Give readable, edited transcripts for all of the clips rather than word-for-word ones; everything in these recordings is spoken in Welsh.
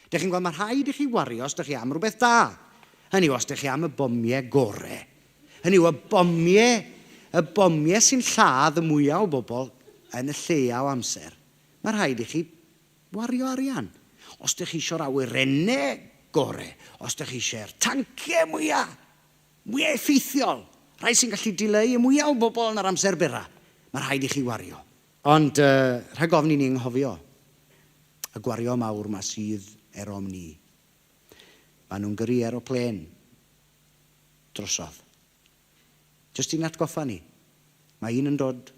Dych chi'n gweld, mae rhaid i chi wario os dych chi am rhywbeth da. Hynny yw, os dych chi am y bomiau gore. Hynny yw, y bomiau, y bomiau sy'n lladd y mwyaf o bobl yn y lleia o amser. Mae rhaid i chi wario arian. Os dych chi eisiau'r awyrennau gore, os dych chi eisiau'r tanciau mwyaf, mwyaf effeithiol, rhai sy'n gallu dileu y mwyaf o bobl yn yr amser byra, mae rhaid i chi wario. Ond rhag ofn i ni anghofio y gwario mawr 'ma sydd erom ni. Maen nhw'n gyrru aeroplên drosodd. Jyst i'n atgoffa ni. Mae un yn dod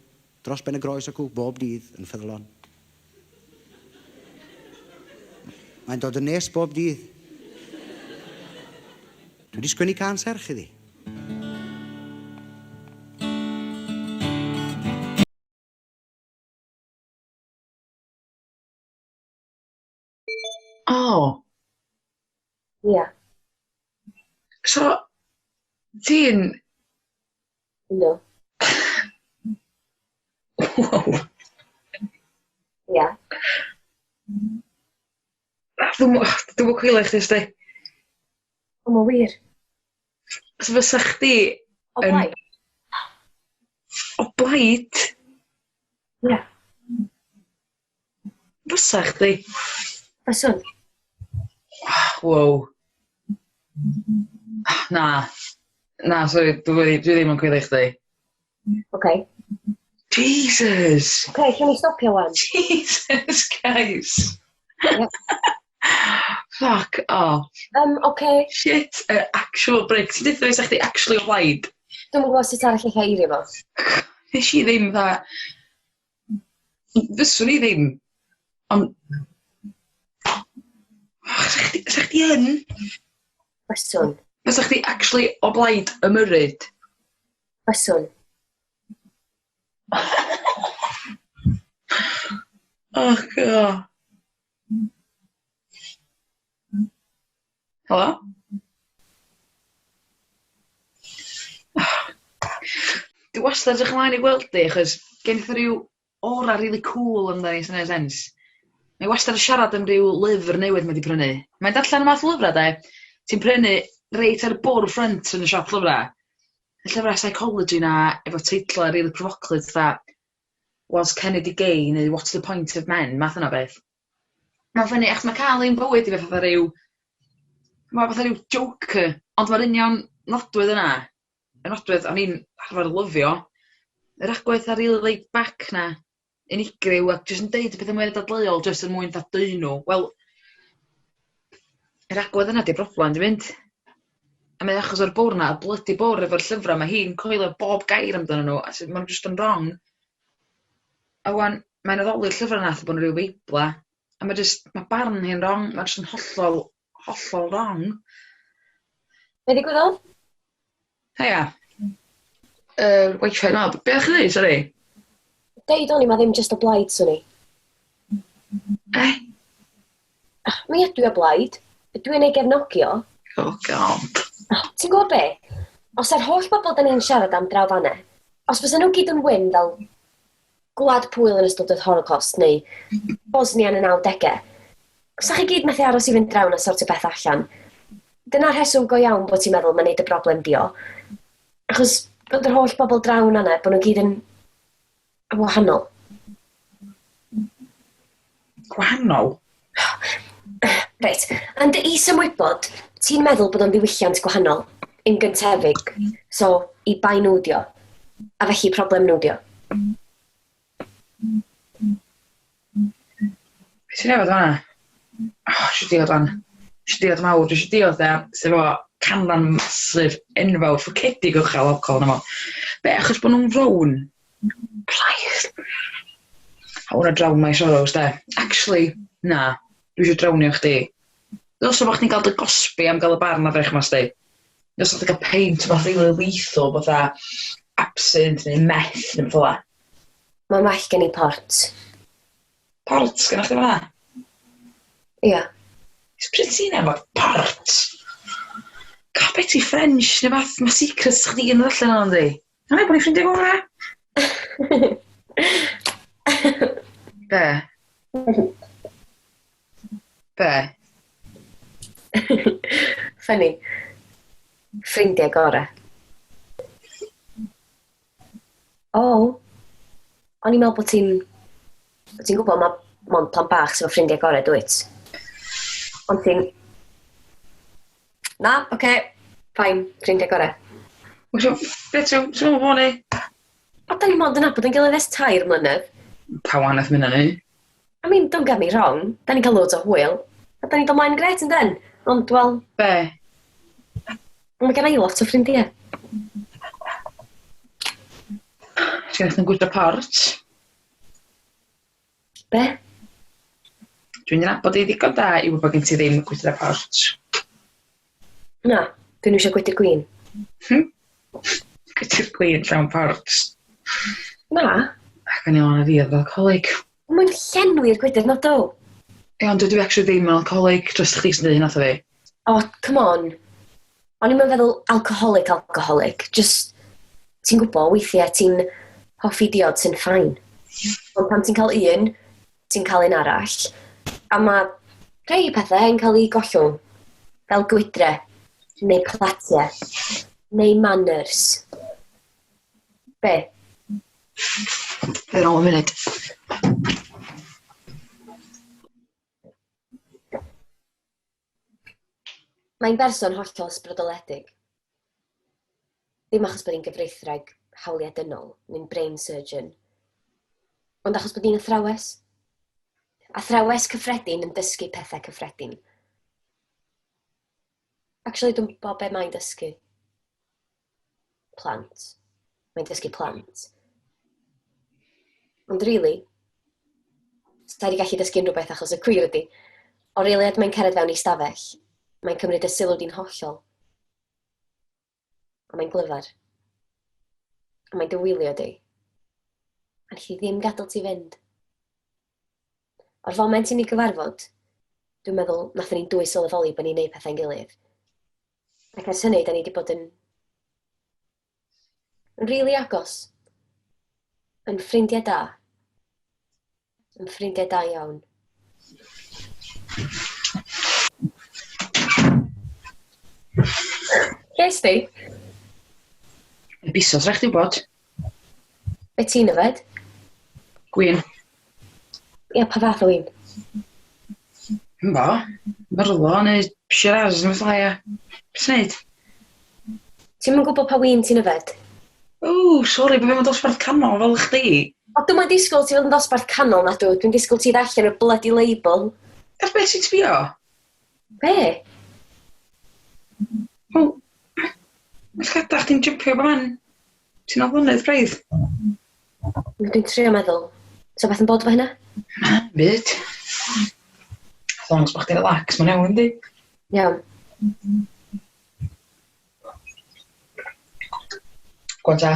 dros Ben y Groes acw bob dydd yn ffyddlon. Mae'n dod yn nes bob dydd. Dwi wedi sgwennu cân serch iddi. O! Ia. So, ti'n... Yndw. Wow. Ia. Dwi'm dwi'm yn coelio chdi sti. O ma' wir. So fysa chdi O blaid? O blaid? Ia. Fysa chdi? Fyswn. Wow. Na. Na sori dwi dwi ddim yn coelio chdi. Oce. Jesus! Oce, lle ni stopio wan? Jesus Christ! Fuck off. Oce. Shit a actual brick. Ti'n deutha fi 'sa chdi actually o blaid? Dwi'm yn gwbo sut arall alla i eirio fo. Nesh i ddim fatha fyswn i ddim ond sa chdi sa chdi yn? Fyswn. Fysa chdi actually o blaid ymyrryd? Fyswn. Oh God. Helo? Dwi wastad edrych ymlaen i gweld di achos gen i fatha ryw aura rili cŵl amdani os 'di neud sense. Mae wastad yn siarad am ryw lyfr newydd mae 'di prynu. Mae'n darllen y math o lyfra 'de ti'n prynu reit ar y bwr' ffrynt yn y siop lyfra. Y llyfra psychology 'na efo teitla rili pryfoclyd fatha Was Kennedy Gay neu What's the Point of Men math yna o beth. Ma'n funny achos ma' ca'l ein bywyd i fatha ryw ma' fatha ryw joker ond ma'r union nodwydd yna y nodwydd o'n i'n arfer lyfio yr agwedd 'tha rili laid back 'na unigryw a jyst yn deud y petha mwya dadleuol jyst er mwyn dadleu nhw wel yr agwedd yna 'di broblam 'di mynd. A mae o achos o'r bwr' 'na y blydi bwr' efo'r llyfra ma' hi'n coelio bob gair amdanyn nhw a sy- ma' nhw jyst yn rong. A 'wan mae'n addoli'r llyfra 'na fatha bo' nw ryw feibla a ma' jyst ma' barn hi'n rong ma' jyst yn hollol hollol rong. Be' ddigwyddodd? Haia. Yy wifi dwi me'wl. Be' o'ch chi ddeud sori? Deud o'n i ma' ddim jyst o blaid swn i. Eh? Mi ydw i o blaid. Dwi'n ei gefnogi o. Oh God. Ti'n gwybod be? Os ar holl bobl da ni'n siarad am draw fan'na, os fysa nhw gyd yn wyn fel Gwlad Pwyl yn ystod yr Holocaust neu Bosnia yn y 90au, 'sa chi gyd methu aros i fynd draw na sortio pethau allan. Dyna'r rheswm go iawn bod ti'n meddwl mae'n neud y broblem dio. Achos bod yr holl bobl draw yna, bod nhw gyd yn wahanol. Gwahanol? Reit, yn dy is-ymwybod, ti'n meddwl bod o'n ddiwylliant gwahanol, yn gyntefig, so i bai nhw dio, a felly problem nhw dio. Be ti'n nabod fan'na? O, isio diod 'wan. Isio diod mawr, dwi isio diod de, sy efo canran massive enfawr ffwcedig uchel o alcohol yno fo. Be' achos bo' nw'n frown? Christ! I wanna drown my sorrows 'de. Actually, na, dwi isio drownio chdi. Ddylsa bo' chdi'n ga'l dy gosbi am ga'l y barn afiach 'ma sti. Ddylsa chdi ga'l peint o wbath rili lethal fatha absinthe neu meth ne' wbath fela. Mae'n well gen i port. Port sgenna chdi fan'na? Ia. Pryd ti'n nabod port? God be' ti French ne' wbath? Ma' secrets chdi yn dod allan yndi? Na bo' ni ffrindia gora'. Be? Be? Funny. Ffrindiau gorau. O, o'n i'n meddwl bod ti'n... Bod ti'n gwybod mae mond plant bach sydd efo ffrindiau gorau, dwyt? Ond ti'n... Na, oce, okay. Fine, ffrindiau gorau. So, be ti'n meddwl bod ni? O, da ni mond yn nabod yn gilydd ers 3 mlynedd. Pa wahaniaeth mynd ni? I mean, don't get me wrong, da ni'n cael loads o hwyl. A da ni'n dod mlaen grêt yn den. Ond, wel... Be? Mae gen i lot o ffrindiau. Sgen chdi'n gwydro port? Be? Dwi'n nabod i ddigon da i wybod gen ti ddim gwydro port. Na, dwi'n eisiau gwydr gwin. Gwydr gwin llawn port. Na. Ac o'n i o'n fi oedd alcoholic. Mae'n llenwi'r gwydr, na do? Ie, ond dwi actually ddim yn alcoholic, dros chdi sy'n dweud hynna wrtho fi. Oh, come on. O'n i'n feddwl alcoholic, alcoholic. Just, ti'n gwybod, weithiau ti'n hoffi diod sy'n fine. Ond pan ti'n cael un, ti'n cael un arall. A mae rhai pethau yn cael eu gollwng. Fel gwydre, neu platiau, neu manners. Be? Fe ôl y munud. Mae'n berson hollol ysbrydoledig. Ddim achos bod hi'n gyfreithreg hawliau dynol, neu'n brain surgeon, ond achos bod hi'n athrawes. Athrawes cyffredin yn dysgu pethau cyffredin. Actually, dwi'n gwybod be mae'n dysgu. Plant. Mae'n dysgu plant. Ond really, sa i wedi gallu dysgu unrhyw beth achos y gwir ydy, o'r eiliad mae'n cered fewn i stafell, mae'n cymryd y sylw di'n hollol. A mae'n glyfar. A mae'n dywylio di. A wnes i ddim gadael ti fynd. O'r foment i ni gyfarfod, dwi'n meddwl nathon ni'n dwy sylweddoli bod ni'n neud pethau'n gilydd. Ac ers hynny, da ni wedi bod yn rili agos. Yn ffrindiau da. Yn ffrindiau da iawn. Lle est ti? Y bisos rhaid chdi wybod. Be ti'n yfed? Gwin. Ia, pa fath o win? Ynddo, Merlot neu Shiraz neu beth ia. Be ti'n neud? Ti'm yn gwybod pa win ti'n yfed? O, sori, bo' fi mewn dosbarth canol fel chdi. O, dwi'm yn disgwyl ti fod yn dosbarth canol na dw. Dwi'n disgwyl ti ddarllen y bloody label. Ar beth ti'n sbio? Be? Wel, mae llgada chdi'n jympio bob man. Ti'n aflonydd braidd. Dwi'n trio meddwl. So beth yn bod efo hynna? Na, byd. As long as bo' chdi'n relax, mae'n iawn, yndi? Iawn. Go on ta.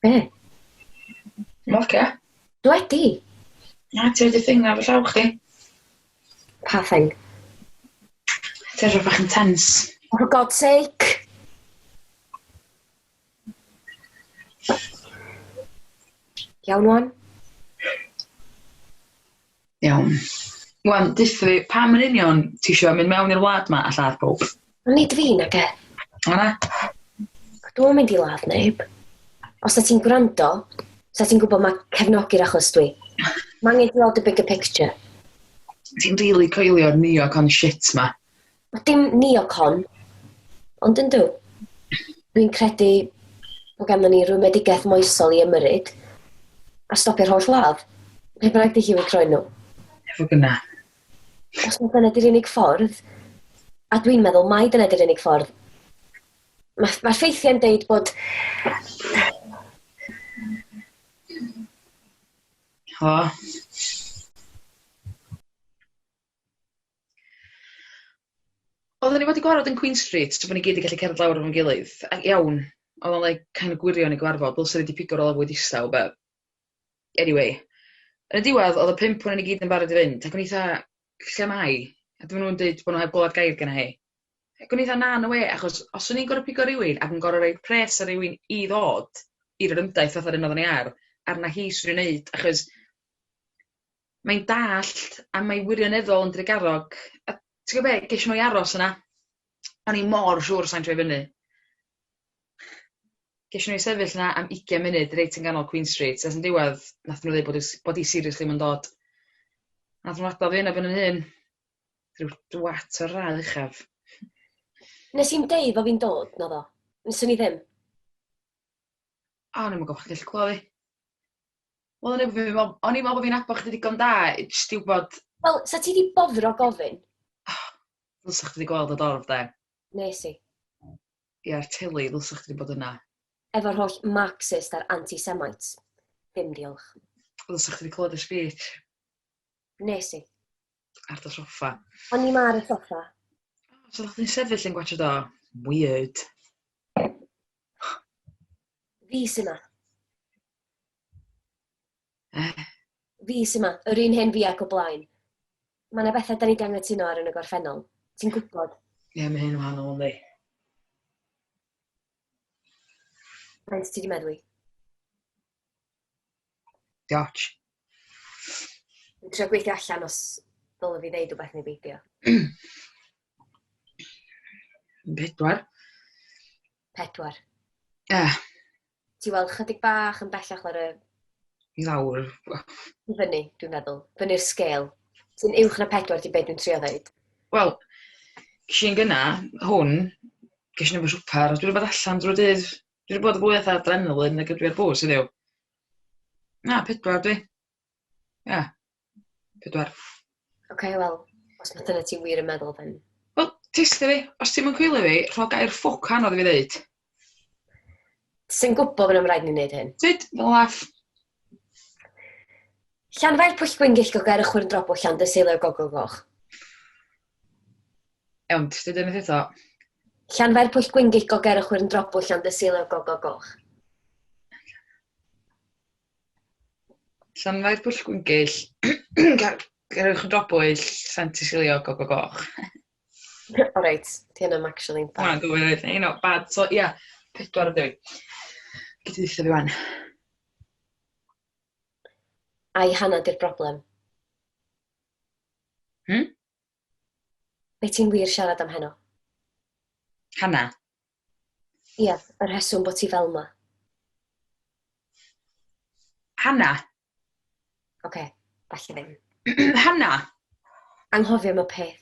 Be? Mae'n oce. Dwedi? Na, ti wedi thing na efo llaw chdi. Pa thing? Ti edrych bach yn tense. Oh, for God's sake! Iawn wan? Iawn. Wan, deutha fi, pam yn union ti isio mynd mewn i'r wlad ma a lladd pawb? Ond nid fi, nage. O na? Dwi'm yn mynd i ladd neb. Os na ti'n gwrando, sa ti'n gwybod mae cefnogi'r achos dwi. Mae angen ti weld y bigger picture. Ti'n rili coelio'r neocon shit ma. Ma dim neocon, ond yndw. Dwi'n credu bod ganddo ni rwymedigaeth moesol i ymyrryd a stopio'r holl ladd. Be bynnag di lliw eu croen nhw. Efo gynna. Os mae dyna di'r unig ffordd, a dwi'n meddwl mai dyna di'r unig ffordd, mae'r ma ffeithiau'n deud bod... Helo? Oedden ni wedi gwarfod yn Queen Street, so bod ni gyd yn gallu cerdded lawr efo'n gilydd. Ac iawn, oedd o'n like, kind of gwirion i gyfarfod, dylse ni wedi pigo rôl fwy distaw, but anyway. Yn y diwedd, oedd y pump o'n ni gyd yn barod i fynd, ac o'n i fatha, lle mae? A dyma nhw'n dweud bod nhw heb glywed gair genna hi. Ac o'n i fatha, na, no way, achos os o'n i'n gorfod pigo rywun ac yn gorfod rhoi pres ar rywun i ddod i'r orymdaith fatha'r un oedden ni ar, arna hi swn i'n neud, achos mae'n dallt a mae wirioneddol yn drugarog. A Ti'n gwybod be, ges i nhw i aros yna. O'n i mor siŵr sa'n troi fyny. Ges i nhw i sefyll yna am 20 munud reit yn ganol Queen Street, a yn diwedd nath nhw ddeud bod i seriously ddim yn dod. Nath nhw adael fi yna ben yn hun. Rhyw dwat o'r radd uchaf. Nes i'm deud fo fi'n dod, naddo. Neswn i ddim. O, o'n i'm yn gwybod chdi'n gallu clywed fi. Wel, o'n i'n meddwl o'n i'n meddwl bod fi'n nabod chdi digon da i jyst i wybod... Wel, sa ti 'di boddro gofyn? Ddylsa chdi 'di gweld y dorf de. Nes i. Ie, ar teli, ddylsa chdi 'di bod yna. Efo'r holl Marxist a'r anti-Semites. Ddim diolch. Ddylsa chdi 'di clywed y speech. Nes i. Ar dy soffa. O'n i'm ar y soffa. So oeddach chdi'n sefyll yn gwatsiad o? Weird. Fi sy 'ma. Eh? Fi sy 'ma, yr un hen fi ac o blaen. Mae 'na bethau da ni 'di anghytuno ar yn y gorffennol. Ti'n gwybod. Ie, mae hyn yn wahanol yndi. Faint ti 'di meddwi? Diolch. Dwi'n trio gweithio allan os dylai fi ddeud rhywbeth neu beidio. 4. 4. Ie. Ti weld chydig bach yn bellach ar y... I lawr. I fyny, dwi'n meddwl. Fyny'r sgêl. Sy'n uwch na 4 di beth dwi'n trio ddeud. Wel, ges i'n gynna, hwn, ges i'n efo swper, a dwi wedi bod allan drwy'r dydd. Dwi wedi bod fwy fatha adrenaline nag ydw i ar bwys heddiw. Na, 4 dwi. Ia, yeah, 4. Oce, okay, wel, os mae dyna ti wir yn meddwl, then... Wel, testio fi. Os ti'n mynd coelio fi, rho gair ffwc anodd i fi ddeud. Sy'n gwybod bod yna rhaid ni wneud hyn. Tyd, fel laff. Llanfair Pwll Gwyngyll Goger y Chwyrn Drobo Llandyseilio Gogogoch. Iawn, ti'n dweud unwaith eto? Llanfair Pwll Gwyngyll Goger y Chwyrn Drobo Llandyseilio Gogogoch. Llanfair Pwll Gwyngyll, Gerwch yn drobwyll, Sant Isilio, go go goch. O reit, di hynny'm actually'n bad. Hwnna'n gywir oedd, you know, bad. So ia, yeah, 4 ydw i. Gei di ddeutha fi wan. Ai hana di'r broblem? Hmm? Be ti'n wir siarad am heno? Hana? Ia, y rheswm bod ti fel 'ma. Hana? Oce, falle ddim. Hana? Anghofio am y peth.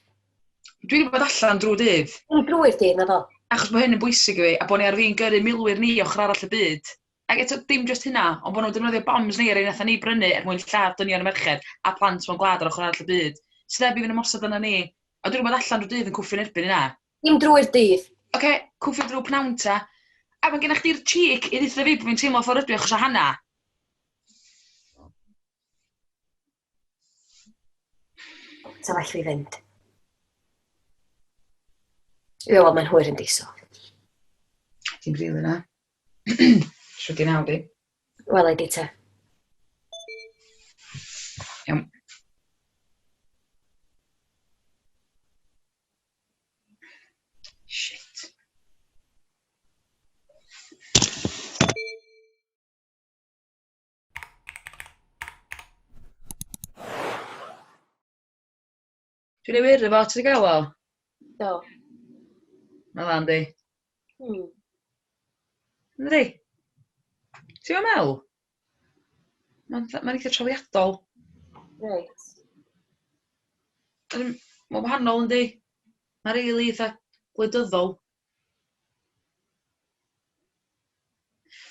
Dwi wedi bod allan drwy dydd. Ddim drwy'r dydd, naddo. Achos bod hyn yn bwysig i fi, a bod ni ar fin gyrru milwyr ni ochr arall y byd. Ac eto, dim jyst hynna, ond bod nhw'n defnyddio bombs ni, yr un nathon ni brynu er mwyn lladd dynion a merched a plant mewn gwlad ar ochr arall y byd. Sydd heb even ymosod arna ni. A dwi wedi bod allan drwy dydd yn cwffio'n erbyn hynna. Dim drwy'r dydd. Oce, okay, cwffio drwy pnawn ta. A mae gennych chdi'r cheek i ddeutha fi bod fi'n teimlo ffordd ydw i achos o Hana. Ta well fi fynd. Ie, wel, mae'n hwyr yn so. Ti'n rili na. Siwr di naw di. Wel, di te. Iawn. Shit. Dwi'n ei wir efo, ti wedi gael o? Do. Mae'n dda, yndi? Yndi? Ti'n meddwl? Mae'n ma eitha trawiadol. Reit. Mae'n wahanol, yndi? Mae'n rili eitha gwleidyddol.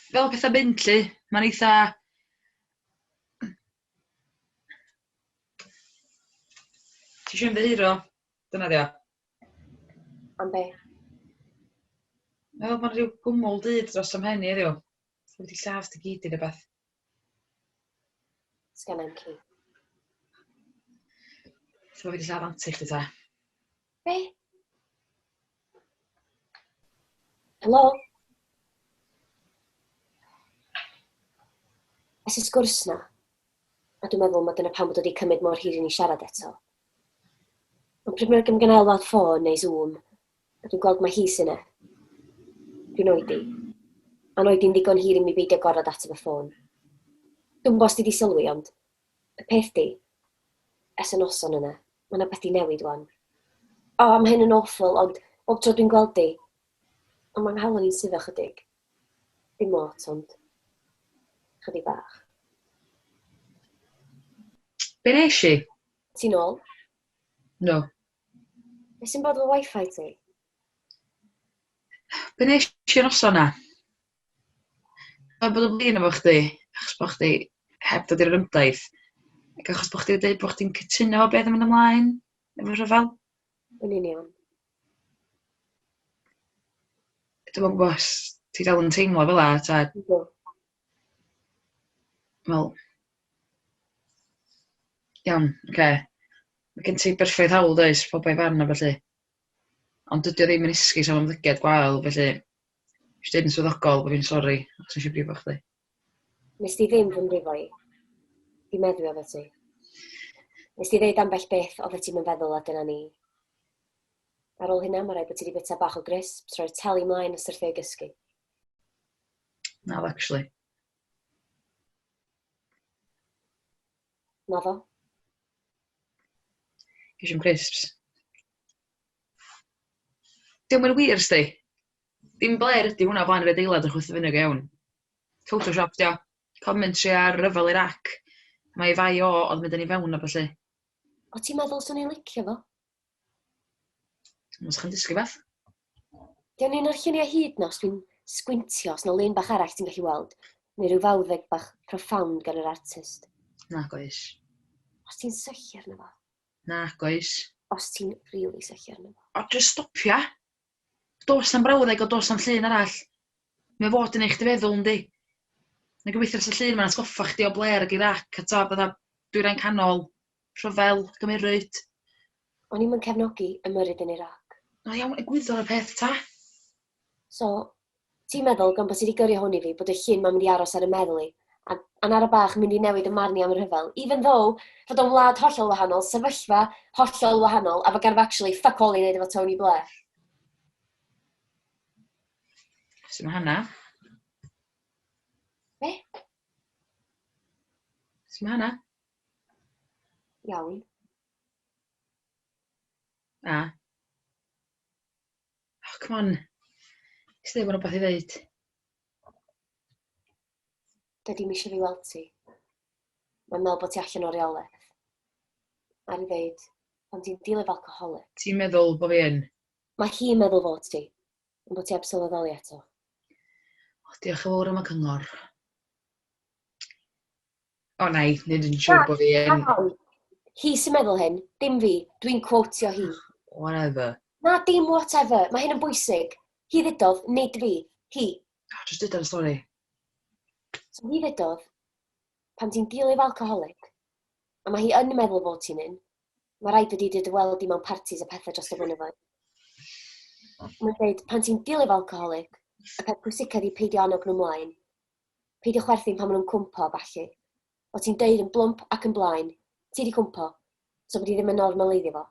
Fel pethau mynd, 'lly. Mae'n eitha... Ti isio ymddiheuro? Dyna 'di o. Am be? Meddwl bod 'na ryw gwmwl du dros 'y mhen i heddiw. Dwi wedi lladd dy gyd i neu beth. Sgenna i'm ci. So fi wedi lladd anti chdi ta? Be? Helo? Ers y sgwrs 'na, a dwi'n meddwl mai dyna pam bod o wedi cymryd mor hir i ni siarad eto. Ond pryd mae gen i alwad ffôn neu Zoom, a dwi'n gweld mai hi sy 'na, dwi'n oedi. A'n oedi'n ddigon hir i mi beidio gorfod ateb y ffôn. Dwi'm gwybod os ti 'di sylwi, ond y peth 'di, ers y noson yna, mae 'na beth 'di newid 'wan. O, mae hyn yn awful, ond bob tro dwi'n gweld di, o, mae'n nghalon i'n suddo chydig. Dim lot, ond chydig bach. Be nes i? Ti'n ôl? No. Be sy'n bod efo wifi ti? Be nes i noson 'na? Mae bod yn flin efo chdi, achos bo' chdi heb dod i'r orymdaith, ac achos bo' chdi wedi deud bo' chdi'n cytuno efo beth yn mynd ymlaen efo rhyfel. Yn union. Dwi'm yn gwbo os ti dal yn teimlo fela ta... Yndw. Wel... Iawn, oce. Ma' gen ti berffaith hawl does, pawb a'i farn a ballu. Ond dydi o ddim yn esgus am ymddygiad gwael, felly isio deud yn swyddogol bo' fi'n sori achos nes i brifo chdi. Nes di ddim fy mrifo i. Di meddwi odda ti. Nes di ddeud ambell beth odda ti'm yn feddwl a dyna ni. Ar ôl hynna, mae rhaid bod ti wedi byta bach o grisps, roi'r teli mlaen a syrthio i gysgu. Naddo actually. Naddo? Ges i'm crisps. Dio'm yn wir sdi. Dim Blair ydi hwnna o flaen yr adeilad yn chwythu fyny go iawn. Photoshop 'di o. Commentary ar ryfel Iraq. Mae ei fai o oedd mynd â ni fewn a ballu. O ti'n meddwl swn i'n licio fo? Os chi'n dysgu beth? Dio'n un o'r lluniau hyd nos dwi'n sgwintio os na lun bach arall ti'n gallu weld, neu rhyw fawddeg bach profound gan yr artist. Nag oes. Os ti'n syllu arno fo. Nag oes. Os ti'n rili syllu arno fo. O, jyst stopia. Does na'm brawddeg o does na'm llun arall. Mae o fod yn neud chdi feddwl yndi? Na gobeithio os y llun ma'n atgoffa chdi o Blair ag Iraq a ta fatha Dwyrain Canol, rhyfel, gymyryd. O'n i'm yn cefnogi ymyrryd yn Iraq. O iawn, egwyddor y peth ta. So, ti'n meddwl, gan bod ti wedi gyrru hwn i fi, bod y llun ma'n mynd i aros ar y meddwl i, a, a'n ara bach yn mynd i newid y marn i am y rhyfel, even though fod o'n wlad hollol wahanol, sefyllfa hollol wahanol, a fod gan fo actually fuck all i wneud efo Tony Blair. Sut mae hynna? Be? Sut mae hynna? Iawn. A? Oh, come on. Nes di bod rhywbeth i ddeud. Dydy mi eisiau fi weld ti. Mae'n meddwl bod ti allan o reolaeth. Ar i ddeud, pan ti'n dilyn efo alcoholic. Ti'n meddwl bod fi yn? Mae hi'n meddwl fod ti, ond bod ti heb sylweddoli eto. O, diolch yn fawr am y cyngor. O, na i wneud yn siŵr bod fi yn... Hi sy'n meddwl hyn, dim fi. Dwi'n quotio hi. Whatever. Na, dim whatever. Mae hyn yn bwysig. Hi ddudodd, nid fi. Hi. Oh, just dweud ar y stori. So hi ddudodd, pan ti'n deal efo alcoholic, a mae hi yn meddwl fod ti'n un, mae rhaid wedi dy weld di mewn parties a pethau dros y blynyddoedd. Mae'n dweud, pan ti'n deal efo alcoholic, y peth pwysicaf ydi peidio annog nhw mlaen. Peidio chwerthin pan maen nhw'n cwmpo a ballu. O ti'n deud yn blwmp ac yn blaen, ti 'di cwmpo, so bod i ddim yn normaleiddio fo.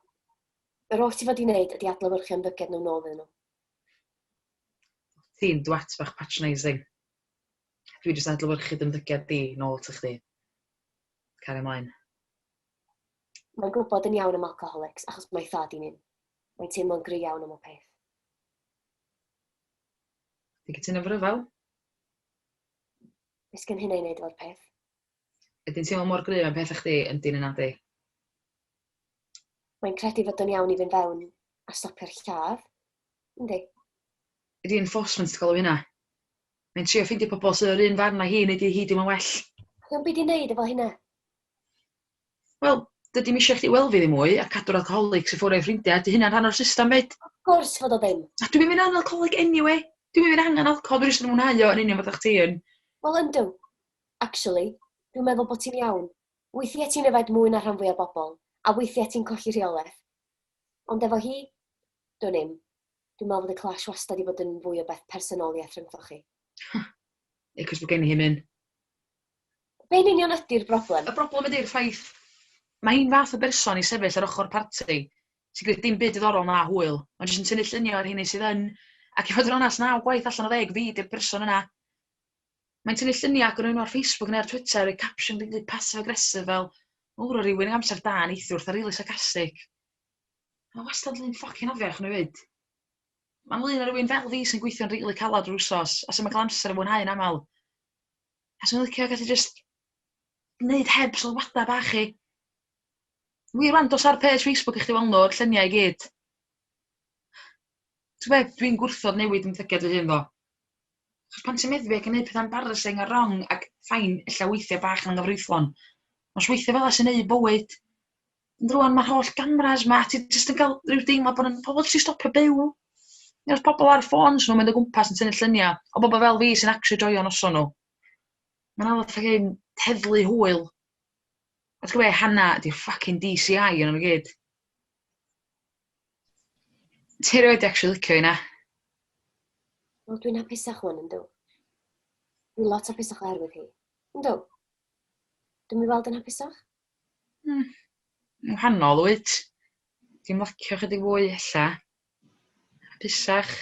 Yr oll ti fod i wneud ydi adlewyrchu ymddygiad nhw nôl iddyn nhw. Ti'n dwat bach patronising. Dwi jyst yn adlewyrchu dy ymddygiad di nôl ato chdi. Caria mlaen. Mae'n gwybod yn iawn am alcoholics achos mae thad i'n un. Mae'n teimlo'n gry iawn am y peth. Ti'n cytuno efo rhyfel? Be sgen hynna i wneud efo'r peth? Ydy'n teimlo mor gryf am peth â chdi yn dyn nadi? Mae'n credu fod o'n iawn i fynd fewn a stopio'r lladd. Yndi. Ydy enforcement ti'n galw hynna? Mae'n trio ffeindio pobl sydd o'r un farn â hi neu di hi dim yn well. Iawn, be di wneud efo hynna? Wel, dydy 'im eisiau chdi weld fi ddim mwy a cadw'r alcoholics i ffwrdd o'i ffrindiau. Di hynna'n rhan o'r system 'fyd. Of course fod o ddim. A dwi'm yn mynd alcoholic anyway. Dwi'm yn mynd angen alcohol, dwi jyst yn mwynhau o yn union fatha chdi yn. Wel yndw. Actually, dwi'n meddwl bod ti'n iawn. Weithiau ti'n yfed mwy na rhan fwyaf bobl, a weithiau ti'n colli rheolaeth. Ond efo hi, dwn i'm. Dwi'n meddwl fod y clash wastad 'di bod yn fwy o beth personoliaeth rhyngthoch chi. Ie, 'cos bod gen i hi'm un. Be yn union ydy'r broblem? Y broblem ydy'r ffaith mae hi'n fath o berson i sefyll ar ochr parti sy'n gwneud dim byd diddorol na hwyl. Mae'n jyst yn tynnu lluniau o'r rheiny sydd yn. Ac i fod yn onest, 9 gwaith allan o ddeg fi 'di'r person yna. Mae'n tynnu lluniau ac yn rhoi nhw ar Facebook neu ar Twitter, rhoi caption rili passive aggressive fel, "O, roedd rhywun yn amser da neithiwr, fatha rili sarcastic." Mae wastad lun ffocin afiach yn fyd. Mae'n lun o rywun fel fi sy'n gweithio'n rili calad drwy'r wsos a sy'm yn cael amser i fwynhau'n aml. A 'swn i'n licio gallu jyst gwneud heb sylwadau bach i. Wir 'wan, dos ar page Facebook i chdi weld nhw'r lluniau i gyd. Ti'n gwybod, dwi'n gwrthod newid ymddygiad fy hun ddo. Achos pan ti'n meddwi ac yn neud pethau embarrassing a wrong ac fine, ella weithiau bach yn anghyfreithlon, ond weithiau fel 'a sy'n neud bywyd. Ond rŵan ma'r holl gameras 'ma, ti jyst yn cael rhyw deimlad bod yn pobl jyst 'di stopio byw. Neu os pobl ar ffôns nhw'n mynd o gwmpas yn tynnu lluniau o bobl fel fi sy'n actually joio noson nhw. Mae'n anodd fucking heddlu hwyl. A ti'n gwybod be, Hannah ydi'r fucking DCI yn nhw gyd. Ti erioed 'di actually licio hi na? Wel, dwi'n hapusach wan, yndw. Dwi'n lot hapusach oherwydd hi. Yndw. Dwi'm i weld yn hapusach. Yn wahanol wyt? Ti'n ymlacio chydig fwy ella? Hapusach?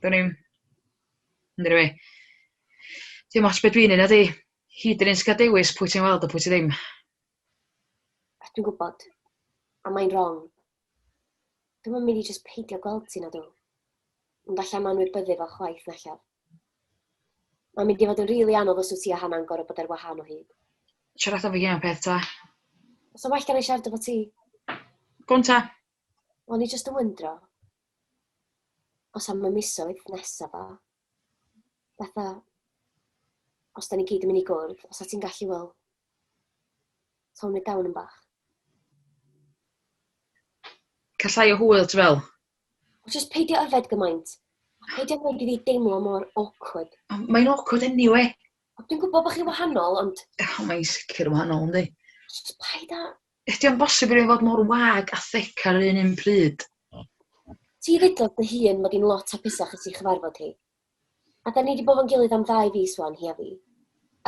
Dwn i'm. Ond anyway, dim ots be dwi'n neud nadi? Hi 'di'r un sy'n cael dewis pwy ti'n weld a pwy ti ddim. Dwi'n gwybod. A mae'n wrong. Dwi'm yn mynd i jyst peidio gweld ti nadw. Ond alla i'm anwybyddu fo chwaith na allaf. Mae'n mynd i fod yn rili anodd os wyt ti a Hannah'n gorfod bod ar wahân o hyd. Siarad efo fi am peth ta. Os o well gen i siarad efo ti. Go on ta. O'n i jyst yn wyndro. Os am y misoedd nesa fa. Fatha, os da ni gyd yn mynd i gwrdd, os ti'n gallu, wel, tone it down yn bach. Cael llai o hwyl, ti fel? Wel, jyst peidio yfed gymaint. A peidio gwneud i fi deimlo mor awkward. Mae'n awkward anyway. Dwi'n gwybod bod chi'n wahanol, ond... Oh, mae'n sicr yn wahanol, yndi? Jyst paid â... Ydy o'n bosib i rywun fod mor wag a thic ar yr un un pryd? Ti ddudodd dy hun mod i'n lot hapusach ers i chyfarfod hi. A da ni 'di bod fo'n gilydd am ddau fis wan, hi a fi.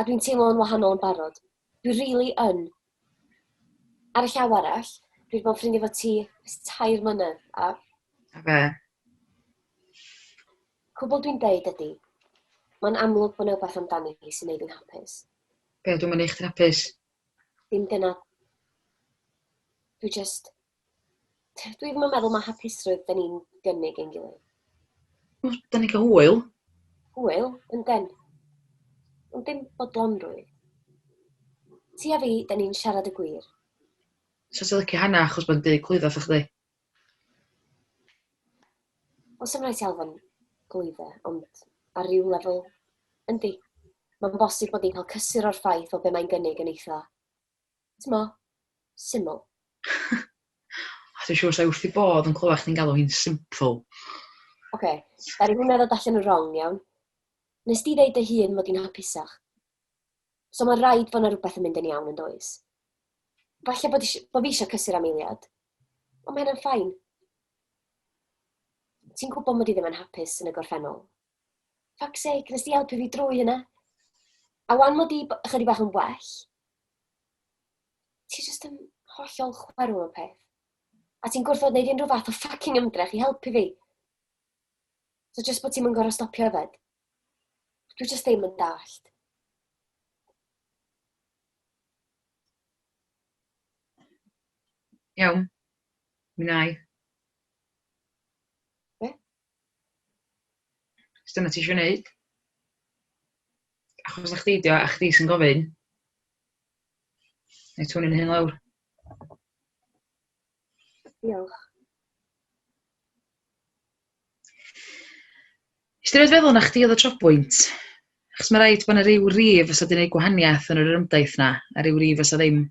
A dwi'n teimlo yn wahanol yn barod. Dwi rili yn. Ar y llaw arall, dwi 'di bod yn ffrindiau efo ti ers tair mlynedd a... A be? Cwbl dwi'n deud ydi, mae'n amlwg bod 'na wbath amdani hi sy'n neud fi'n hapus. Be, dwi'm yn neud chdi'n hapus? Dim dyna. Dwi jyst... Dwi ddim yn meddwl mae hapusrwydd da ni'n gynnig ein gilydd. Wel, da ni'n cael hwyl. Hwyl, ynden. Ond dim bodlonrwydd. Ti a fi, da ni'n siarad y gwir. So ti'n licio Hannah achos bod yn deud clwydda wrtha chdi? Wel, sa'm rhaid ti alw fo'n glwydda, ond ar ryw lefel, yndi. Mae'n bosib bod ni'n cael cysur o'r ffaith o be mae'n gynnig yn eitha, t'mo', syml. O, dwi'n siŵr 'sa hi wrth ei bodd yn clywed chdi'n galw hi'n simple. Ocê, ddaru hwnna ddod allan yn wrong, iawn. Nes di ddeud dy hun mod i'n hapusach. So mae'n rhaid bod 'na rhywbeth yn mynd yn iawn yn does? Falle bod, bod fi eisiau cysur am eiliad. Ond mae hynna'n fine. Ti'n gwybod mod i ddim yn hapus yn y gorffennol. Fuck's sake, nes di helpu fi drwy hynna. A wan mod i ychydig bach yn well, ti jyst yn hollol chwerw am y peth. A ti'n gwrthod wneud unrhyw fath o fucking ymdrech i helpu fi. So jyst bod ti'n mynd gorfod stopio yfed. Dwi jyst ddim yn dallt. Iawn. Mi wna i. Be? Os dyna ti eisiau gwneud. Achos na chdi 'di o a chdi sy'n gofyn. Neu twnio'n hun lawr. Diolch. Nes di rioed feddwl na chdi oedd y trobwynt? Achos mae rhaid bod 'na ryw rif fysa 'di neud gwahaniaeth yn yr orymdaith 'na, a ryw rif fysa ddim.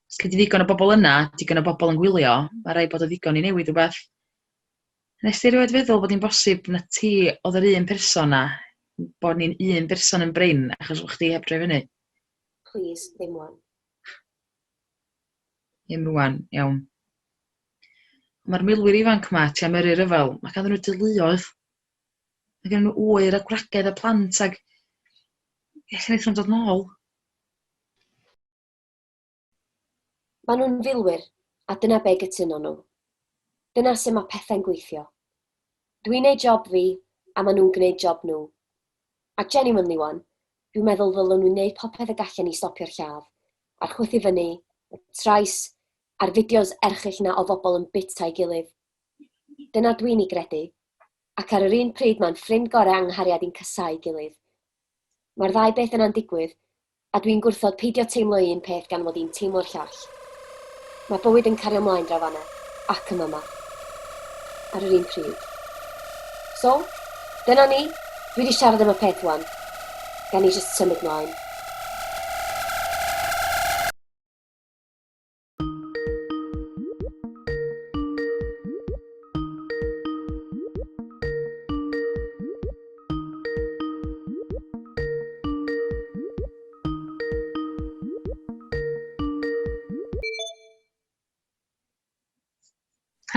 Os gei di ddigon o bobl yna, digon o bobl yn gwylio, mae rhaid bod o ddigon i newid rhywbeth. Nes di rioed feddwl bod hi'n bosib na ti oedd yr un person 'na, bod ni'n un person yn brin achos bod chdi heb droi fyny? Plîs, ddim 'wan. Ddim rŵan, iawn. Mae'r milwyr ifanc 'ma tua myrru ryfel, mae ganddyn nhw deuluoedd. Mae gennyn nhw ŵyr a gwragedd a plant ag ella wneith nhw'm dod nôl. Maen nhw'n filwyr, a dyna be gytunon nhw. Dyna sut mae pethau'n gweithio. Dwi'n neud job fi, a maen nhw'n gwneud job nhw. A genuinely 'wan, dwi'n meddwl ddylwn nhw wneud popeth y gallen i stopio'r lladd, a'r chwythu fyny, y trais. A'r fideos erchyll 'na o fobl yn bita ei gilydd. Dyna dwi'n ei gredu. Ac ar yr un pryd mae'n ffrind gore a 'nghariad i'n casáu gilydd. Mae'r ddau beth yna'n digwydd, a dwi'n gwrthod peidio teimlo un peth gan mod i'n teimlo'r llall. Mae bywyd yn cario mlaen draw fan'na, ac yn fama. Ar yr un pryd. So, dyna ni, dwi 'di siarad am y peth 'wan. Ga ni jyst symud mlaen.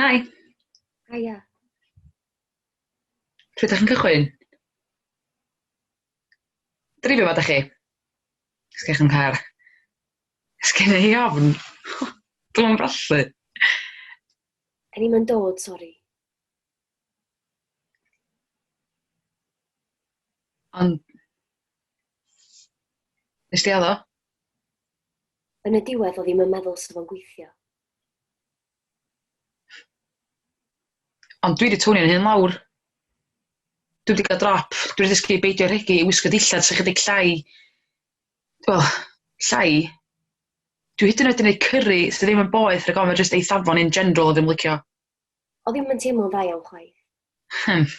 Hi. Hiya. Pryd ydych chi'n cychwyn? Dreifio fo, dach chi? Sgech yn car. Sgen i ofn. Dwi'm yn brallu. Da ni'm yn dod, sori. Ond... Nes di addo? Yn y diwedd o'dd i'm yn meddwl 'sa fo'n gweithio. Ond dwi 'di tonio'n hun lawr. Dwi 'di gael drop. Dwi 'di dysgu i beidio rhegi i wisgo dillad sy chydig llai... wel, llai. Dwi hyd yn oed 'di neud cyri sy ddim yn boeth rhag ofn ma' jyst eithafon in general ddim licio. O'dd i'm yn teimlo'n dda iawn chwaith.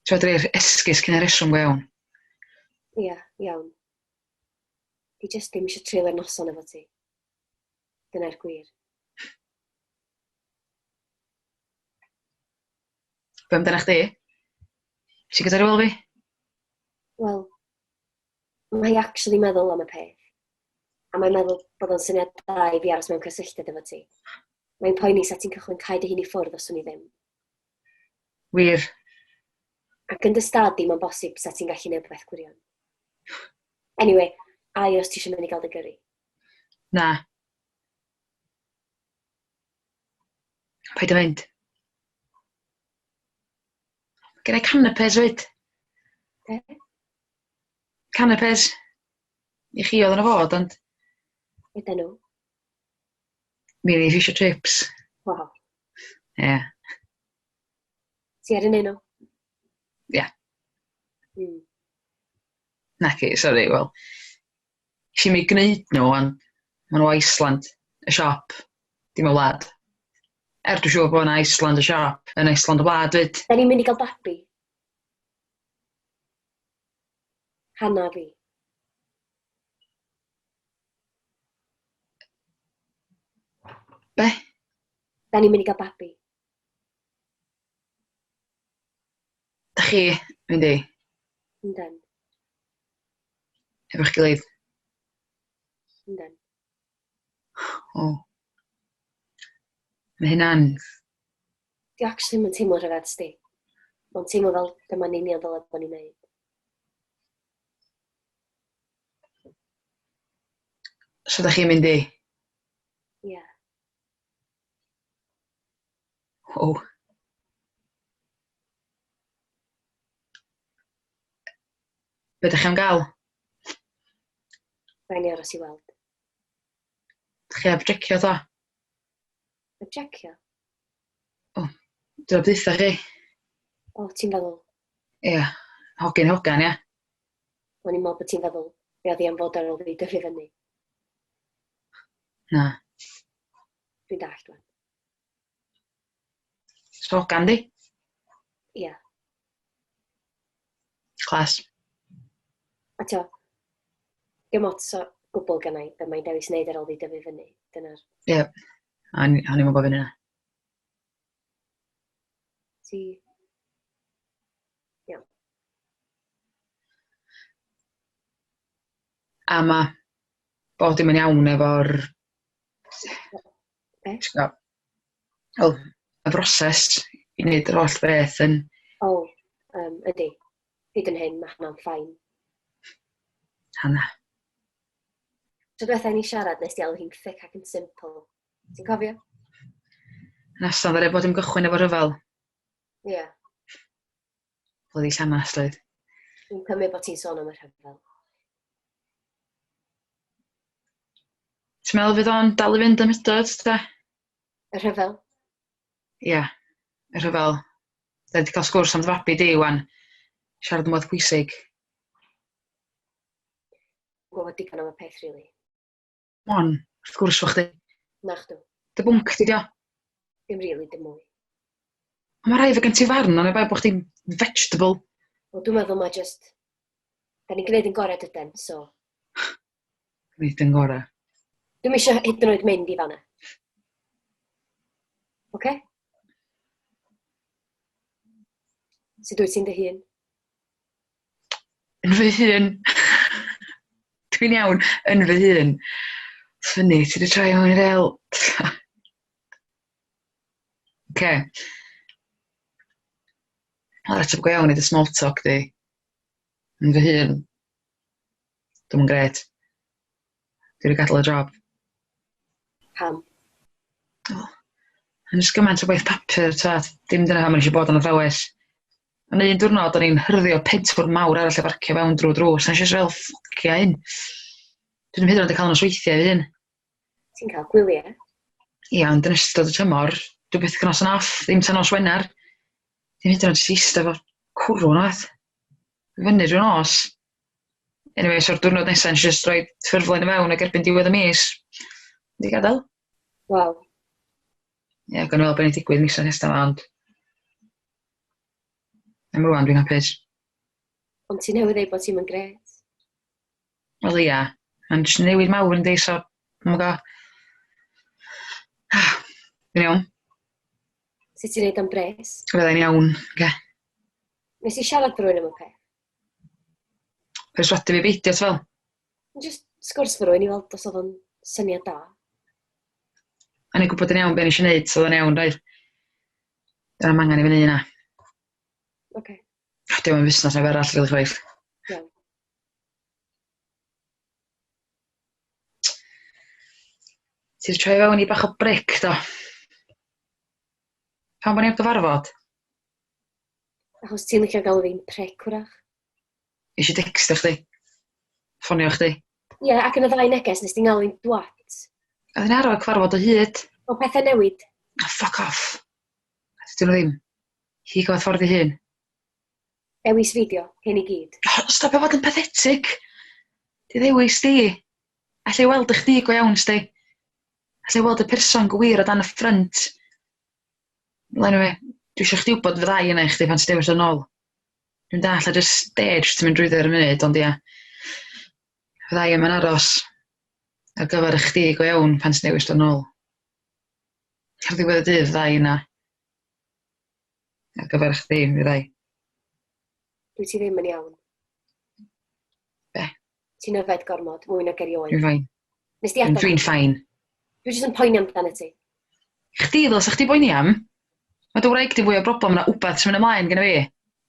T'wod roi'r esgus cyn y reswm go iawn. Ia, iawn. Dwi jyst ddim eisiau treulio'r noson efo ti. Dyna'r gwir. Be amdana chdi? Ti gyda rywle fi? Wel, mae hi actually meddwl am y peth. A mae'n meddwl bod o'n syniad da i fi aros mewn cysylltiad efo ti. Mae'n poeni sa ti'n cychwyn cau dy hun i ffwrdd os wn i ddim. Wir. Ac yn dy stad di, mae'n bosib sa ti'n gallu neud beth gwirion. Anyway, ai os ti eisiau mynd i gael dy gyrru? Na. Paid â mynd. Gen i canapes 'fyd. Be? Canapes. I chi oedd yna fod, ond... Ydyn nhw? Mi o'n i fish a chips. Waw. Ie. Yeah. Ti ar un nhw? Ie. Yeah. Naci, sori, wel... Nes i'm eu gneud nhw, ond maen nhw o Iceland, y siop, dim y wlad. Er dwi'n siŵr bod yna Iceland y siop yn Iceland y wlad 'fyd. Da ni'n mynd i gael babi. Hana fi. Be? Da ni'n mynd i gael babi. Da chi mynd i? Yndan. Efo'ch gilydd? Yndan. O. Mae hynna'n... Di actually ddim yn teimlo rhyfedd sti. Mae'n teimlo fel dyma'n union ddylai bod ni'n neud. So da chi'n mynd i? Ie. Yeah. O. Be dach chi am gael? Rhaid ni aros i weld. Dach chi heb jecio ta? Heb jecio? O, dyna deutha chi. O, ti'n feddwl? Ia, hogyn hogan, ia? O'n i'n meddwl bod ti'n feddwl be oedd hi am fod ar ôl fi dyfu fyny. Na. Dwi'n dallt wan. So hogan di? Ia. Class. A t'o, dim ots o gwbl gennai be mae'n dewis wneud ar ôl fi dyfu fyny. Dyna'r... Ie. O'n o'n i'm yn gofyn hynna. Ti... Iawn. A ma' bob dim yn iawn efo'r... Be? T'go' wel, y broses i wneud yr holl beth yn... O, yym, ydi. Hyd yn hyn, mae hwnna'n fine. Hana. Tro diwetha i ni siarad, nes di alw hi'n thick ac yn simple. Ti'n cofio? Nesa ddaru bod dim gychwyn efo rhyfel. Ie. Yeah. Bloody llanast oedd. Dwi'n cymryd bod ti'n sôn am y rhyfel. Ti'n meddwl fydd o'n dal i fynd am hydod, ta? Y rhyfel? Ia, y rhyfel. Da ni 'di cael sgwrs am dy fabi di, wan. Siarad am wbath pwysig. Gwybod digon am y peth, rili. Come on, wrth gwrs fo chdi. Nachdw. Dy bwnc di dio. Dim rili, dim mwy. Ond mae rhaid fod gen ti farn ond bai bod chdi'n vegetable. Wel, dwi'n meddwl mae just... Da ni'n gwneud yn gorau dyden, so... Gwneud yn gorau. Dwi'm eisiau hyd yn oed mynd i fanna. Oce? Sut wyt ti'n dy hun? Yn fy hun. Dwi'n iawn, yn fy hun. Funny, ti 'di troi hwn i fel... Oce. Yr ateb go iawn i dy small talk di. Yn fy hun. Dwi'm yn grêt. Dwi 'di gadael y job. Pam? O, mae'n jyst gymaint o gwaith papur, t'mod, dim dyna pam o'n i eisiau bod yn athrawes. Ond un diwrnod o'n i'n hyrddio pentwr mawr arall i barcio fewn drwy drws, a nes i jyst fel, ffwcia hyn. Dwi ddim hyd yn oed yn cael nosweithiau fy hun. Ti'n cael gwyliau? Ia, ond yn ystod y tymor, dwi byth yn noson off, ddim tan nos Wener. Ddim hyd yn oed jyst eistedd efo cwrw na beth. Fyny drwy nos. Anyway, so'r diwrnod nesaf nes i jyst rhoi ffurflen i mewn ac erbyn diwedd y mis, wedi gadael. Waw. Ie, yeah, gawn ni weld beth digwydd mis nesaf yma, ond... Am rwan, dwi'n hapus. Ond ti'n newydd ddeud bod ti'n mynd grêt. Wel ia, mae'n jyst newid mawr yndi, so, oh my god. Dwi'n iawn. Sut ti'n neud am bres? Fyddai'n iawn, oce. Okay. Nes i siarad fo rywun am y peth. Perswadio fi beidio, ti fel? Just sgwrs fo rywun i weld os oedd o'n syniad da. O'n i'n gwybod yn iawn be o'n i eisiau gwneud, so oedd o'n iawn, roedd. Dyna angen i fi wneud yna. Oce. Okay. Oh, Dim yn fusnes neb arall, rili chwaith. Iawn. Ti 'di troi fewn i bach o brick, do? Pam bod ni heb gyfarfod? Achos ti'n licio galw fi'n prick, wrach? Nes i decstio chdi. Ffonio chdi. Ie, yeah, ac yn y ddau neges nes ti'n galw fi'n dwat. Oedd hi'n arfer cyfarfod o hyd. O pethau newid. Oh, fuck off. Dydyn nhw ddim. Hi gafodd ffordd ei hun. Dewis fideo, hyn i gyd. Oh, stop fod yn pathetic. Di ddewis di. Alla i weld y chdi go iawn, sti. Alla i weld y person gwir o dan y ffrynt. Well, anyway, dwi eisiau chdi wybod fydda i yna i chdi pan ti'n dewis yn ôl. Dwi'n dall ar y stage ti'n mynd drwyddo ar y munud, ond ia. Fydda i yma'n aros ar gyfer y chdi go iawn pan ti'n dewis dod nôl. Ar ddiwedd y dydd fydda i yna. Ar gyfer y chdi, fydda i. Dwi ti ddim yn iawn. Be? Ti'n yfed gormod, mwy nag erioed. Dwi'n fine. Nes di adael? Dwi'n fine. Dwi jyst yn poeni amdano ti. Chdi ddylsa chdi boeni am? Mae dy wraig di fwy o broblem na wbath sy'n mynd ymlaen gyda fi.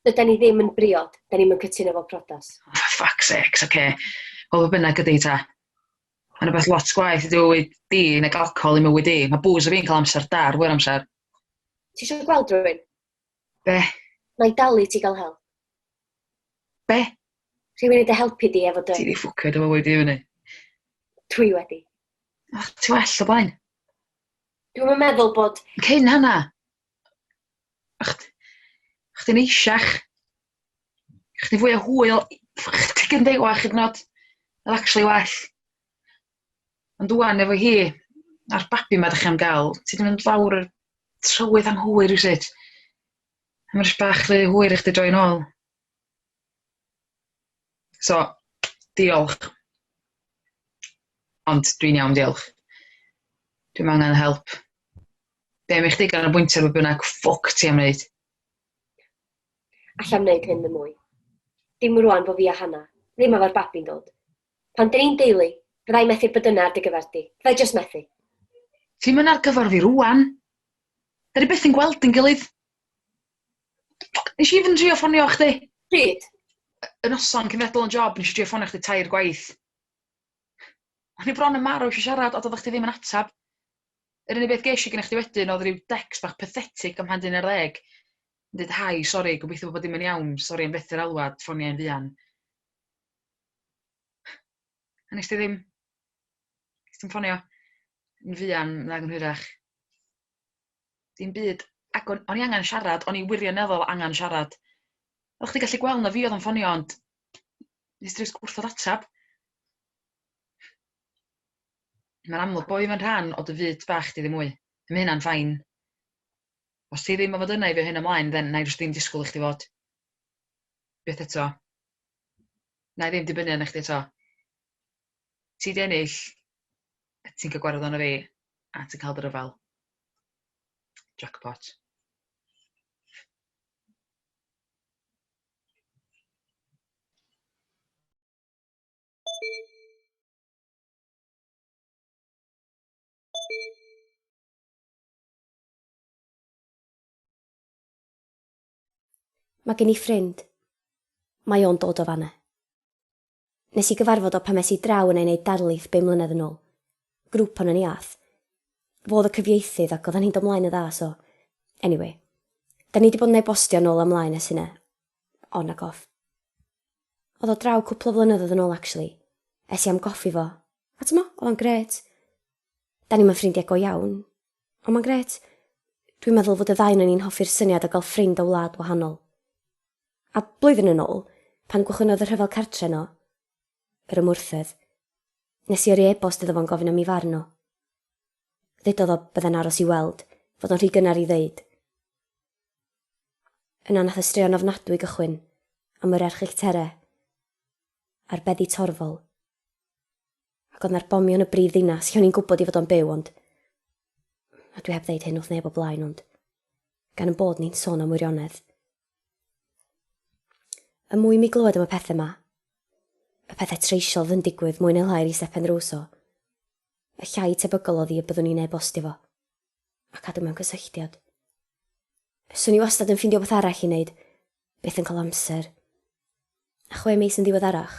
Dydan ni ddim yn briod, da ni'm yn cytuno efo priodas. Oh, for fuck's sakes, oce. Okay. Wel, be bynnag ydi ta. Mae'n rhywbeth lot gwaeth i dy fywyd di nag alcohol i mywyd i. Mae booze o fi'n cael amser da ar fwy'r amser. Ti eisiau gweld rhywun? Be? Na i dalu ti gael help. Be? Rhywun i dy helpu di efo dy... Ti di ffwcio dy fywyd i fyny. Dwi wedi. Ach, ti well o blaen. Dwi'm yn meddwl bod... Cyn hynna. Ach, chdi'n eisiach. Chdi fwy o hwyl. Chdi gyn dewach hyd yn oed. Oedd actually well. Ond ŵan efo hi, a'r babi ma dych chi am gael, ti di mynd lawr y trywydd anghywir rywsut. A mae'n bach rhy hwyr i chdi droi nôl. So, diolch. Ond dwi'n iawn, diolch. Dwi'm angen help. Be am i chdi ganolbwyntio ar be bynnag ffwc ti am wneud? Alla'm wneud hyn ddim mwy. Dim rwan bo fi a Hannah, ddim efo'r babi'n dod. Pan dyn ni'n deulu, fydda i methu bod yna ar dy gyfer di. Fydda i jyst methu. Ti'm yn ar gyfer fi rwan. Da ni byth yn gweld ein gilydd. Nes i even trio ffonio chdi. Pryd? Y noson cyn fi adael yn job, nes i drio ffonio chdi tair gwaith. O'n i bron yn marw eisiau siarad, ond oeddech chdi ddim yn atab. Yr unig beth ges i gennych chdi wedyn oedd rhyw decs bach pathetic am han 11. Yn dweud, hi, sori, gobeithio bod dim yn iawn, sori am fethu'r alwad, ffonia i'n fuan. A nes ti ddim. Nes ti'm ffonio. Yn fuan nag yn hwyrach. Dim byd. Ac o'n, o'n i angen siarad, o'n i wirioneddol angen siarad. O'ch chdi gallu gweld na fi oedd yn ffonio, ond nes di jyst gwrthod atab. Mae'n amlwg bo' fi'm yn rhan o dy fyd bach di ddim mwy. Ma' hynna'n fine. Os ti ddim am fod yna i fi o hyn ymlaen, then na i jyst ddim disgwyl i chdi fod. Byth eto. Na i ddim dibynnu arna chdi eto. Ti 'di ennill, ti'n cael gwared arno fi, a ti'n cael dy ryfel. Jackpot. Mae gen i ffrind. Mae o'n dod o fan'na. Nes i gyfarfod o pan es i draw yna i neud darlith bum mlynedd yn ôl. Grŵp onon ni ath. Fo oedd y cyfieithydd ac oeddan ni'n dod mlaen yn dda so... Anyway. Da ni 'di bod yn e-bostio nôl a mlaen ers hynna. On ac off. Oedd o draw cwpl o flynyddoedd yn ôl actually. Es i am goffi fo. A t'mo', oedd o'n grêt. Da ni'm yn ffrindiau go iawn, ond mae'n grêt. Dwi'n meddwl fod y ddau onon ni'n hoffi'r syniad o gael ffrind o wlad wahanol. A blwyddyn yn ôl, pan gychwynnodd y rhyfel cartre yno, yr ymwrthedd, nes i yrru e-bost iddo fo'n gofyn am ei farn o. Ddudodd o bydde'n aros i weld, fod o'n rhy gynnar i ddeud. Yna nath y straeon ofnadwy gychwyn am yr erchyllterau a'r beddi torfol. Ac oedd 'na'r bomio yn y brif ddinas lle o'n i'n gwybod ei fod o'n byw ond... A dwi heb ddeud hyn wrth neb o blaen ond... Gan yn bod ni'n sôn am wirionedd. Y mwy mi glywed am y pethau 'ma, y pethau treisiol fydd yn digwydd mwy neu lai ar ei stepen ddrws o, y llai tebygol oedd hi y byddwn i'n e-bostio fo, a cadw mewn cysylltiad. Swn i wastad yn ffeindio wbeth arall i wneud, byth yn cael amser. A 6 mis yn ddiweddarach,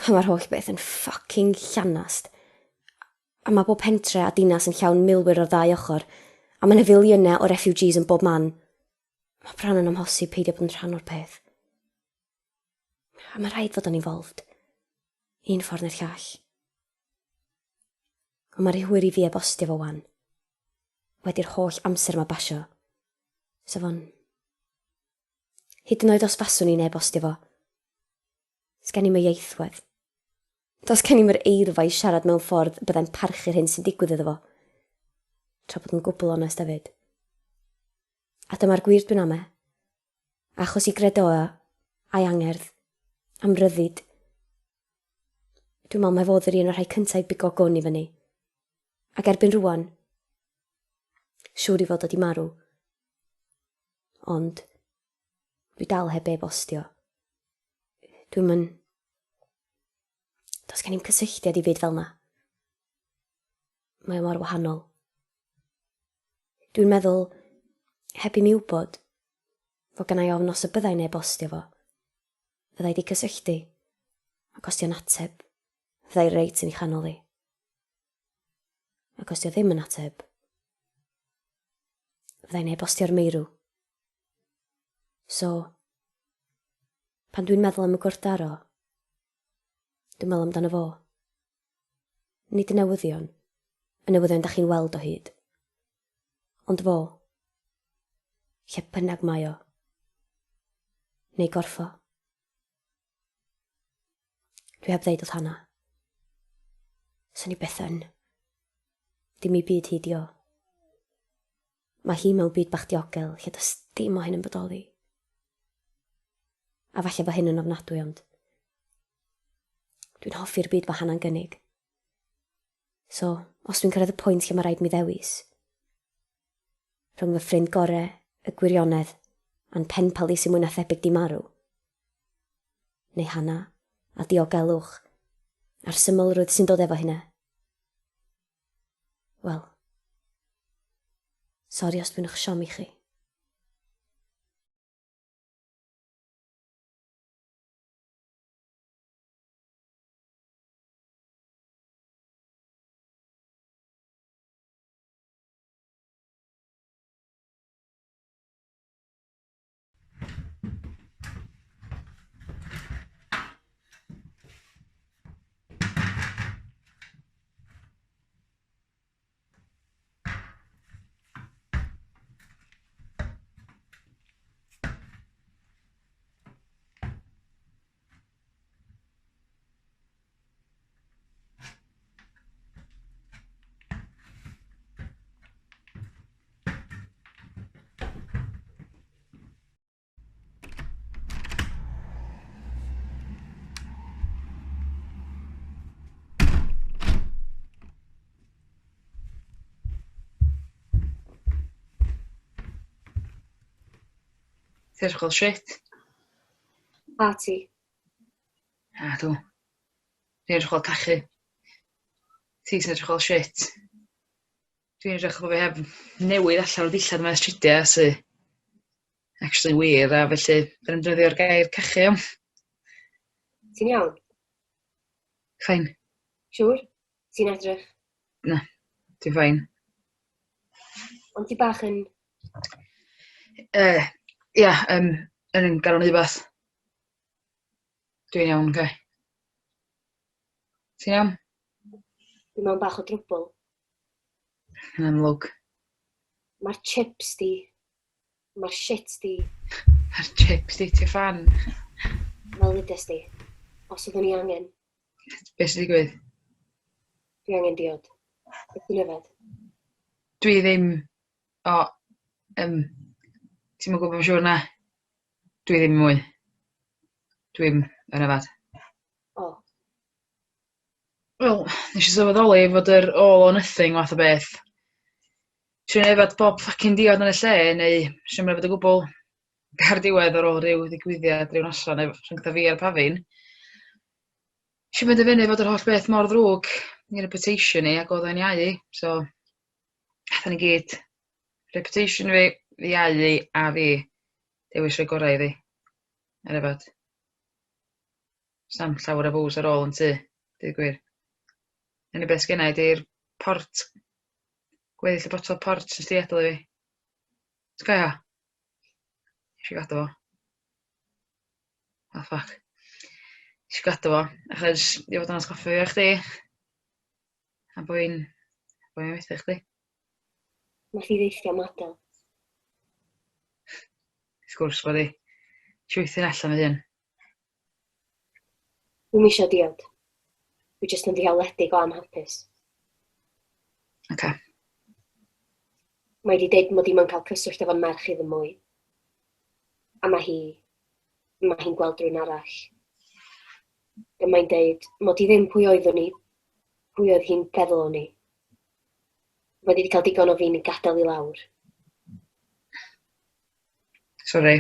mae'r holl beth yn fucking llanast. A mae bob pentre a dinas yn llawn milwyr o'r ddau ochr, a mae 'na filiynau o refugees yn bob man. Mae bron yn amhosib peidio bod yn rhan o'r peth. A mae rhaid fod o'n involved. Un ffordd neu'r llall. Ond mae rhy hwyr i fi e-bostio fo wan. Wedi'r holl amser yma basio. So fo'n... Hyd yn oed os faswn i'n e-bostio fo. Sgen i'm y ieithwedd. Does gen i'm yr eirfa i siarad mewn ffordd y byddai'n parchu'r hyn sy'n digwydd iddo fo. Tra bod yn gwbl onest hefyd. A dyma'r gwir dwi'n ame. Achos i gredoa, a'i angerdd, am ryddid. Dwi'n meddwl mai fo oedd yr un o'r rhai cyntaf i bigo gwn i fyny. Ac erbyn rwan, siŵr i fod o 'di marw. Ond, dwi dal heb e-bostio. Dwi'm yn... Does gen i'm cysylltiad i fyd fel 'na. Mae o mor wahanol. Dwi'n meddwl, heb i mi wybod, fod gennai ofn os y byddai'n e-bostio fo, fyddai 'di cysylltu, ac os 'di o'n ateb, fyddai reit yn ei chanol hi. Ac os 'di o ddim yn ateb, fyddai'n e-bostio'r meirw. So, pan dwi'n meddwl am y gwrthdaro, dwi'n meddwl amdano fo. Nid y newyddion, y newyddion dach chi'n weld o hyd. Ond fo. Lle bynnag mae o. Neu gorffo. Dwi heb ddeud wrth Hannah. Swn i byth yn. Dim i byd hi 'di o. Mae hi mewn byd bach diogel lle does dim o hyn yn bodoli. A falle fo hyn yn ofnadwy ond dwi'n hoffi'r byd mae Hannah'n gynnig. So, os dwi'n cyrraedd y pwynt lle mae rhaid mi ddewis rhwng fy ffrind gore, y gwirionedd, a'n penpal i sy'n mwy na thebyg di marw, neu Hannah, a diogelwch, a'r symlrwydd sy'n dod efo hynna. Wel, sori os dwi'n eich siomi chi. Ti'n edrych fel shit. A ti? Na dw. Dwi'n edrych fel cachu. Ti sy'n edrych fel shit. Dwi'n edrych fel fi heb newid allan o'r dillad yma ers tridiau sy actually wir a felly fedra i'm defnyddio'r gair cachu iawn. Ti'n iawn? Fine. Siŵr? Ti'n edrych? Na, dwi'n fine. Ond ti bach yn... Ia, yn ganol neud wbath. Dwi'n iawn, oce. Ti'n iawn? Dwi mewn bach o drwbl. Yn amlwg. Mae'r chips di. Mae'r shit di. Mae'r chips di, ti'n fan. Fel ddudes di. Os oeddwn i angen. Be sy'n digwydd? Dwi angen diod. Beth ti'n yfed? Dwi ddim... O, ti'm yn gwybod yn siŵr na? Dwi ddim mwy. Dwi'm yn yfed. O. Wel, nes i sylweddoli fod yr all or nothing fath o beth. Trio yfed bob fucking diod yn y lle, neu sdim yfed o gwbl. Ar diwedd ar ôl rhyw ddigwyddiad rhyw noson efo rhyngtha fi a'r pafin. Nes i benderfynu fod yr holl beth mor ddrwg i reputation i ac oedd o'n iau i, so aethon ni gyd. Reputation fi, fi iau i a fi dewis rhoi gorau iddi. Ar yfed. Sa'm llawer o fws ar ôl yn tŷ, deud gwir. Unig beth sgenna i 'di'r port, gweddill y botel port nes di adael i fi. Ti'n cofio? Nes i gadw fo. Oh fuck. Nes i gadw fo, achos i fod yn atgoffa fi o chdi. A bo fi'n, bo fi'n methu chdi. Nath hi ddeithio am adael. Wrth gwrs bod hi. Nes i weithio'n allan fy hun. Dwi'm isio diod. Dwi jyst yn ddiawledig o anhapus. Oce. Mae 'di deud mod i'm yn cael cyswllt efo'n merch i ddim mwy. A mae hi... mae hi'n gweld rhywun arall. Dyma'n deud mod i ddim pwy oeddwn i, pwy oedd hi'n feddwl o'n i. Mae 'di cael digon o fi'n gadael i lawr. Sori.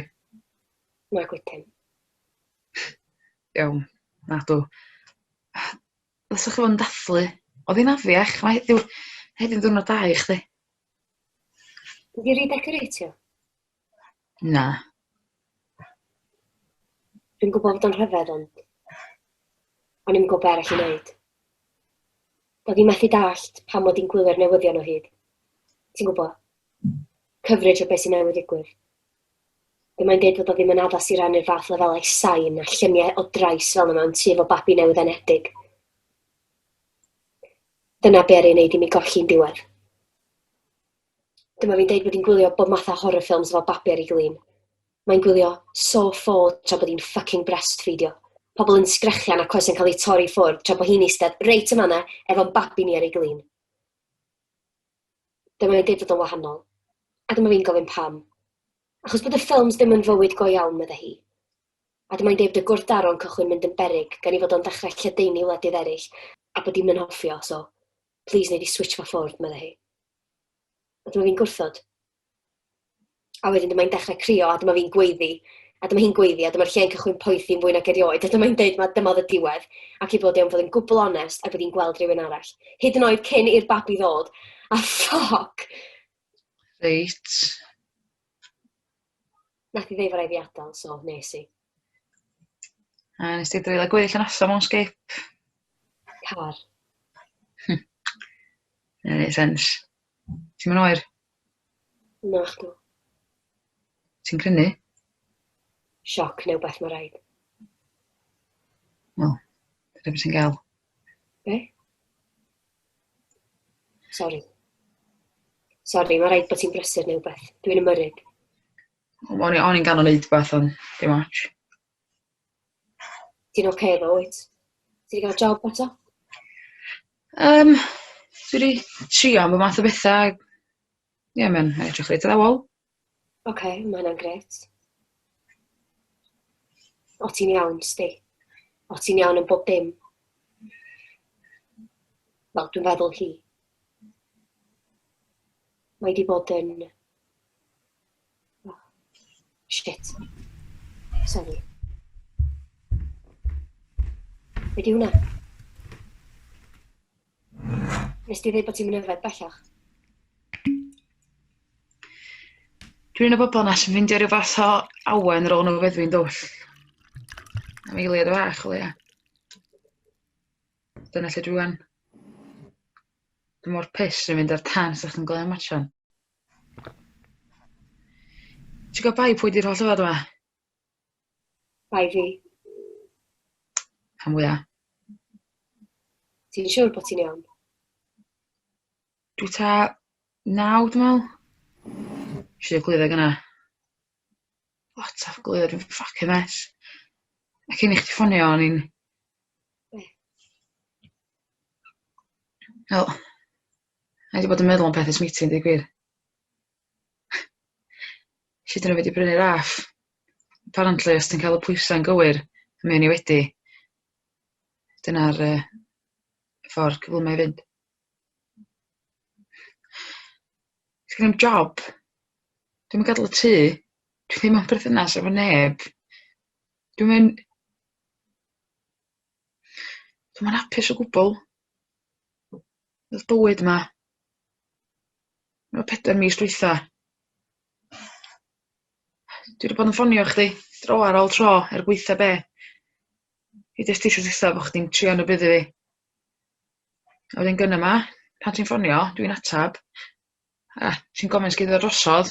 Nag wyt ti. Iawn, nadw. Ddylsach chi fod yn dathlu. Oedd hi'n afiach, mae heddiw, heddiw'n ddiwrnod da i chdi. Wedi redecoratio? Na. Dwi'n gwybod bod o'n rhyfedd, ond o'n i'm yn gwybod be arall i wneud. Doedd hi methu dallt pam mod i'n gwylio'r newyddion o hyd. Ti'n gwybod? Coverage o beth sy'n newydd ddigwydd. Dyma'n deud fod o ddim yn addas i rannu'r fath lefelau sain a lluniau o drais fel yna mewn tŷ efo babi newydd anedig. Dyna be ar ei wneud i mi golli'n diwedd. Dyma fi'n deud bod hi'n gwylio bob math o horror films efo babi ar ei glin. Mae'n gwylio Saw 4 tra bod hi'n fucking breastfeedio. Pobl yn sgrechian a coesau'n cael eu torri i ffwrdd tra bod hi'n eistedd reit yn fan'na efo'n babi ni ar ei glin. Dyma fi'n deud fod o'n wahanol. A dyma fi'n gofyn pam. Achos bod y ffilms ddim yn fywyd go iawn, medde hi. A dyma'n deud bod y gwrthdaro'n cychwyn mynd yn beryg gan ei fod o'n dechrau lledaenu i wledydd eraill a bod hi'm yn hoffi o, so please nei di switch fo ffwrdd, medde hi. A dyma fi'n gwrthod. A wedyn dyma hi'n dechrau crio a dyma fi'n gweiddi. A dyma hi'n gweiddi a dyma'r lle'n cychwyn poethi'n fwy nag erioed. A dyma hi'n deud ma dyma oedd y diwedd ac ei bod hi am fod yn gwbl onest a bod hi'n gweld rhywun arall. Hyd yn oed cyn i'r babi ddod. A ffoc! Reit. Nath hi ddeud fo raid fi adael, so nes i. A nes ti dreulio gweddill y noson mewn sgip? Car. Mae'n neud sense. Ti'm yn oer? Nachdw. Ti'n crynu? Sioc neu wbeth ma' raid. Wel, dyna beth ti'n gael. Be? Sori. Sori, ma' raid bod ti'n brysur neu wbeth. Dwi'n ymyrryd. O'n i'n ganol neud wbath ond dim ots. Ti'n oce okay, ddo, wyt? Ti wedi cael job eto? Dwi wedi trio am y math o bethau. Ie, yeah, mae'n edrych reit addawol. Oce, okay, mae hynna'n grêt. O ti'n iawn, sti. O ti'n iawn yn bob dim. Wel, dwi'n feddwl hi. Mae di bod yn... Oh, Shit. Sori. Be di hwnna? Nes di ddeud bod ti'n mynd yfed bellach? Dwi'n un o bobl 'na sy'n ffeindio rhyw fath o awen ar ôl nhw feddwi'n dwll. Am eiliad fach o leia. Dyna lle dwi wan. Dwi mor pissed yn mynd ar tân sa chdi'n gweld matchan. Ti'n gwybod bai pwy di'r holl yfad yma? Bai fi. Pam fwya? Ti'n siŵr bod ti'n iawn? Dwi ta naw dwi me'wl. Isio glwyddo gynna. Lot o glwyddo dwi'n ffycin mess. A cyn i chdi ffonio o'n i'n... Be? Wel, a 'di bod yn meddwl am peth ers meeting deu gwir. Shit o'n i wedi brynu raff. Apparently os ti'n cael y pwysa'n gywir, a mi o'n i wedi. Dyna'r yy ffordd cyflyma i fynd. Sgen i'm job. Dwi'm yn gadal y tŷ. Dwi ddim mewn perthynas efo neb. Dwi'm yn... Dwi'm yn hapus o gwbwl. O'dd bywyd 'ma. Y pedair mis dwytha. Dwi 'di bod yn ffonio chdi dro ar ôl tro er gwaetha be'. I jyst isio deutha bo' chdi'n trio anwybyddu fi. A wedyn gynna 'ma, pan ti'n ffonio, dwi'n atab, a ti'n gofyn sgei ddod drosodd,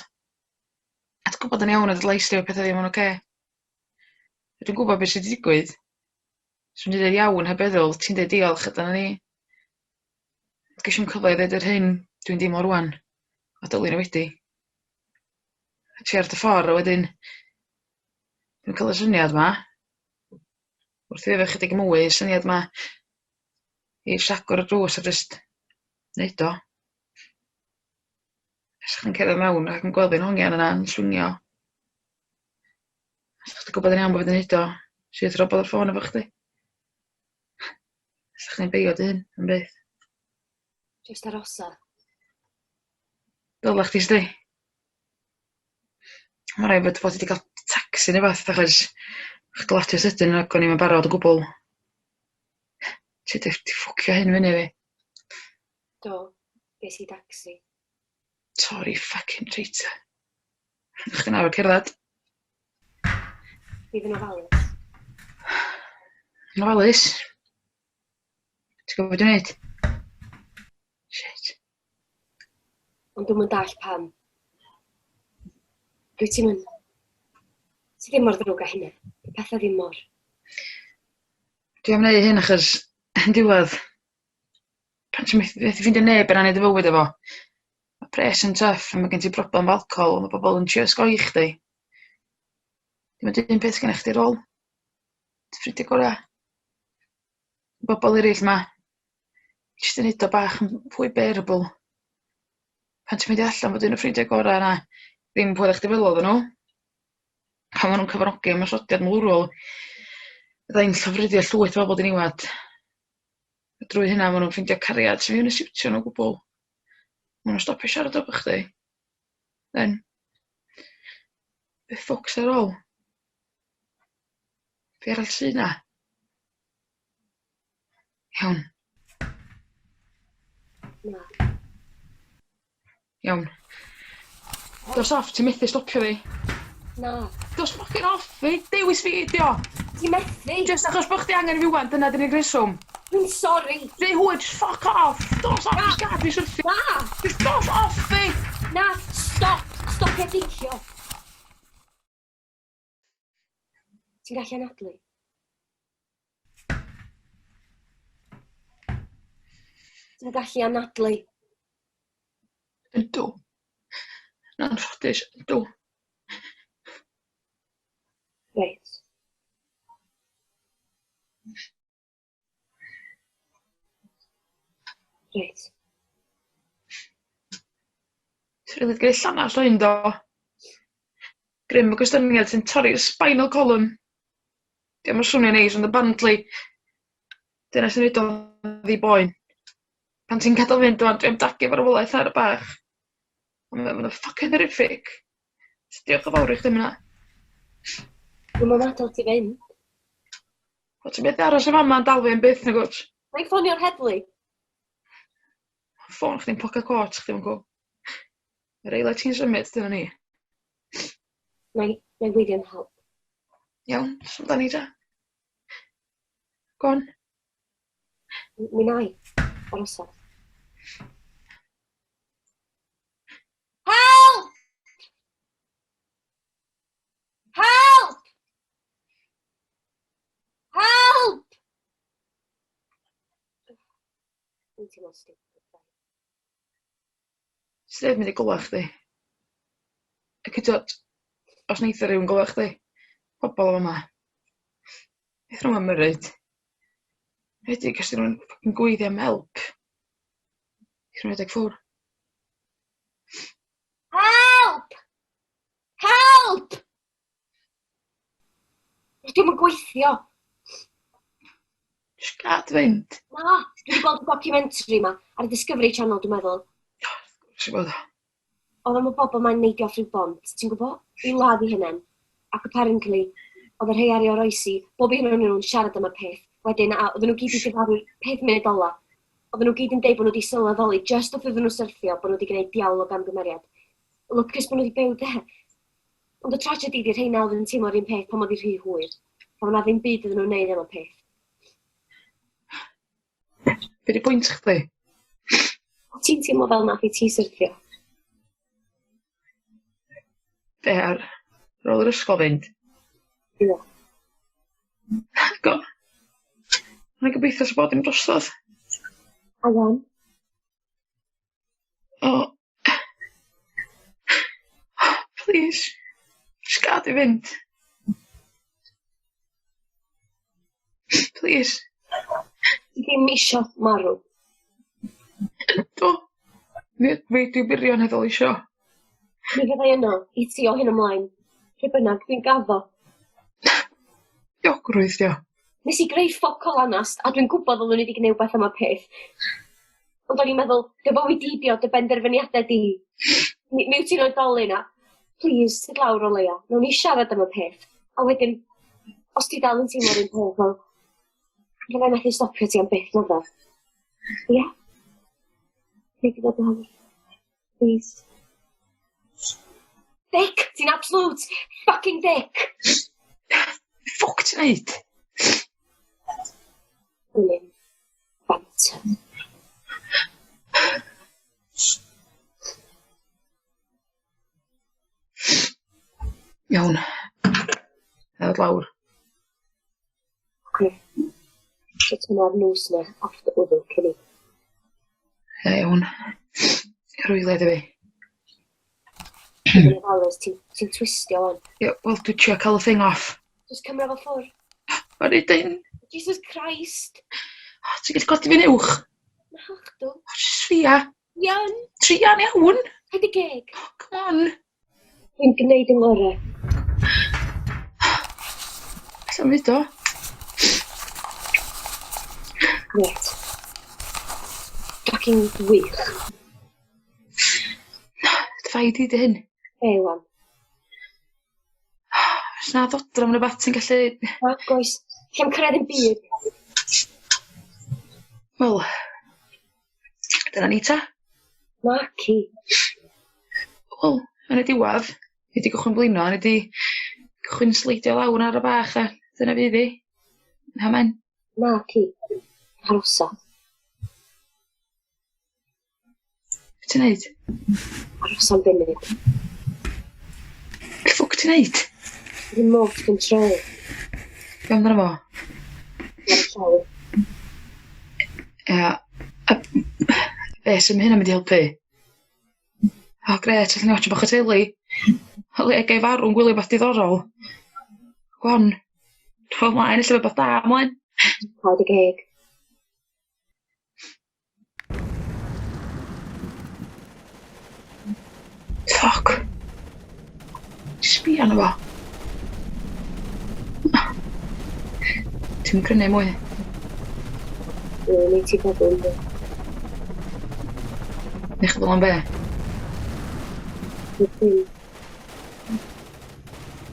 a ti'n gwbod yn iawn nad dy lais di a petha ddim yn ocê. A dwi'n gwbod be' sy 'di digwydd. Swn i deud iawn heb feddwl, ti'n deud diolch a dyna ni. Ges i'm cyfle i ddeud yr hyn dwi'n deimlo rŵan, a dylwn i wedi. A ti ar dy ffordd a wedyn dwi'n cael y syniad 'ma, wrth i fi yfed chydig mwy, y syniad 'ma i jyst agor y drws a jyst neud o. Os chdi'n cerdded mewn ac yn gweld fi'n hongian yna yn swingio. Os chdi'n gwybod yn iawn bod fi 'di neud o, syth ar ôl bod ar ffôn efo chdi. Sa chdi'n beio dy hun am byth. Jyst arosa. Dyla chdi sdi. Ma' raid fod fod 'di ga'l tacsi ne' wbath achos chdi lot rhy sydyn ag o'n i'm yn barod o gwbwl. Ti 'di 'di ffwcio hyn fyny fi. Do, ges i dacsi. Sorry fucking traitor. Chdi'n arfer cerddad. Bydd yn ofalus. Yn ofalus? Ti'n gwybod beth dwi'n neud? Shit. Ond dwi'm yn dallt pam. Dwyt ti'm yn... Ti ddim mor ddrwg â hynna. Di pethau ddim mor... Dwi am wneud hyn achos yn diwedd pan ti'n methu methu ffeindio neb i rannu dy fywyd efo ma' pres yn tough a ma' gen ti broblem efo alcohol a ma' bobol yn trio osgoi chdi. Dim ond un peth sgenna chdi ar ôl. Dy ffrindia gora. Y bobol eraill 'ma jyst yn neud o bach yn fwy bearable. Pan ti'n ffeindio allan bod un o ffrindia gora 'na ddim pwy oddach chdi feddwl odden nhw. Pan ma' nw'n cyfranogi ymosodiad milwrol fyddai'n llofruddio llwyth o bobol diniwad. A drwy hynna ma' nw'n ffeindio cariad sydd ddim yn siwtio nw o gwbwl. Ma' nw'n stopio siarad efo chdi. Then be ffwc sy ar ôl? Be arall sy 'na? Iawn. Na. Iawn. Dos off, ti'n methu stopio fi. Na. Dos ffycin off fi, dewis fi ydi o. Ti'n methu. Jyst achos bo' chdi angen fi ŵan, dyna 'di'r unig reswm. Dwi'n sori. Rhy hwyr, jyst ffuck off. Dos off, jyst gad fi syrthio. Na! Jyst dos off fi! Na, stop! Stopia beicio. Ti'n gallu anadlu? Ti'n gallu anadlu? Ydw. Yn anffodus, ydw. Reit. Reit. Ti'n rili greu llanast o hyn do? Grym y gostyngiad sy'n torri'r spinal column. Dio'm yn swnio'n neis ond apparently dyna sy'n neud o'n ddi-boen. Pan ti'n gadal fynd ŵan dwi am dagu farwolaeth ar y bach. Ond ma' ma'n ffycin horrific. So diolch yn fawr i chdi am hynna. Dwi'm am adael ti fynd. Wel, ti'n methu aros yn fama yn dal fi am byth nagwt? Mae'n ffonio'r heddlu. Ffôn chdi'n poced cot chdi yn go. Yr eiliad ti'n symud, dyna ni. Na i, na i weiddi am help. Iawn, so amdani ta. Go on. Mi na i. Arosa. Help! Help! Help! Dwi'n teimlo'n stupid. Sneb mynd i glywed chdi. Ac eto, os neith rhywun glywed chdi, pobl o fama. Beth nhw'n ymyrryd. Enwedig os 'dyn nhw'n ffycin gweiddi am help. Neith nhw redeg ffwr. Help! Help! Dwi'm yn gweithio. Jyst gad fynd. Na, dwi wedi gweld y documentary 'ma ar y Discovery Channel dwi'n meddwl. Wrth gwrs i bod. Oedd am y bobl ma'n neidio off rhyw bont, ti'n gwybod? I ladd eu hunain. Ac apparently, oedd y rhai ar ei oroesi, bob un ohonyn nhw'n siarad am y peth. Wedyn, a oedden nhw gyd 'di difaru'r peth munud ola. Oedden nhw gyd yn deud bod nhw wedi sylweddoli just wrth iddyn nhw syrthio bod nhw wedi gwneud diawl o gamgymeriad. Lwcus bod nhw wedi byw de. Ond y tragedy 'di rheina oedd yn teimlo'r un peth pan oedd hi rhy hwyr. Pan oedd 'na ddim byd iddyn nhw wneud am y peth. Be 'di pwynt chdi? O ti'n teimlo fel nath i ti syrthio? Be ar ar ôl yr ysgol fynd? Ia. Go. O'n i'n gobeithio sa bod dim drosodd. A wan? O. Plîs. Jyst gad fi fynd. Plîs. Ti ddim isio marw. Yndw. Mi mi dwi wirioneddol isio. Mi fyddai yno i ti o hyn ymlaen. Lle bynnag, dwi'n gaddo. Diogrwydd 'di o. Nes i greu ffwc o lanast a dwi'n gwybod ddylwn i 'di gneud wbath am y peth. Ond o'n i'n meddwl, dy fywyd di 'di o, dy benderfyniadau di. Mi mi wyt ti'n oedolyn a plîs tyd lawr o leia. Nawn ni siarad am y peth. A wedyn, os ti dal yn teimlo'r un peth, wel, fyddai methu stopio ti am byth naddo. Ia? Nei di ddod lawr? Plîs. Dick! Ti'n absolute fucking dick! Ffwc ti'n neud? Gwilym. Bant. Iawn. Na ddod lawr. Oce. So tynna'r noose 'na off dy wddw cyn i... Ie iawn. Rwyl iddi fi. Ti'n ofalus, ti'n ti twistio wan. Ie, wel dwi trio ca'l y thing off. Jyst cymra fo ffwr. O'n i dim. Jesus Christ! O, ti'n gallu codi fi'n uwch? Nachdw. O, jyst tria. Iawn. Tria'n iawn. Paid y geg. Oh, come on. Dwi'n gwneud yng ngorau. Alla'm neud o. Grêt. Fucking wych. Dy fai di 'di hyn. Be wan? Oes 'na ddodrefn ne' wbath ti'n gallu... Nag oes. Llai'm cyrraedd 'im byd. Wel, dyna ni ta. Naci. Wel, yn y diwadd, ni 'di gychwyn blino, ni 'di cychwyn sleidio lawr ar y bach a dyna fydd 'i. Amen. Naci. Arosa. Be' ti'n neud? Aros am funud. Be' ffwc ti'n neud? Remote control. Be' amdano fo? Ar y llawr. Ia, a be' sy'n hynna mynd i helpu? O grêt, allwn ni watsio bach o teli. O leia gai farw yn gwylio wbath diddorol. Go on. Rho mlaen ella rwbath da ymlaen. Cau dy geg. Ffyc. Sbia arno fo. Ti'm yn crynu mwy. Ie, nei ti feddwl yndw. Neu chdi feddwl am be'? Bob dim.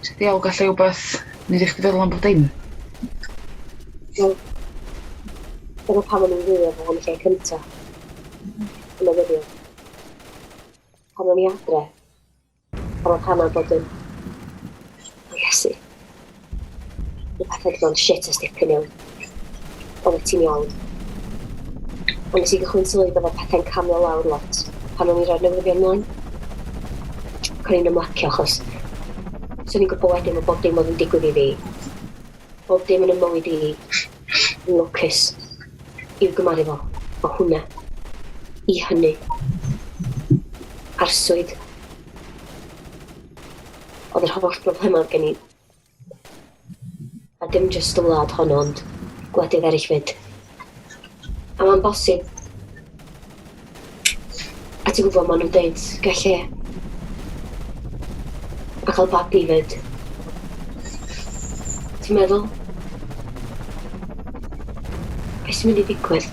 Ti Diawl gallai wbath wneud i chdi feddwl am bob dim. Wel, dyna pam o'n i'n wylio fo yn y lle cynta. Yn newyddion. Pan o'n i adre, pan oedd Hannah'n bod yn... O Iesu. Mae pethau wedi bod yn shit ers dipyn iawn. Oeddet ti'n iawn. Ond nes i gychwyn sylwi bod pethau'n camio lawr lot pan o'n i'n rhoi'r newyddion mlaen. Ac o'n i'n ymlacio achos 'swn i'n gwybod wedyn bod bob dim oedd yn digwydd i fi, bob dim yn 'y mywyd i, yn lwcus i'w gymaru fo, o hwnna, i hynny. Arswyd. Oedd yr holl broblemau oedd gen i A dim jyst y wlad honno ond gwledydd eraill 'fyd. A mae'n bosib... A ti'n gwybod maen nhw'n deud gall e... A cael babi 'fyd. Ti'n meddwl? Be sy'n mynd i ddigwydd?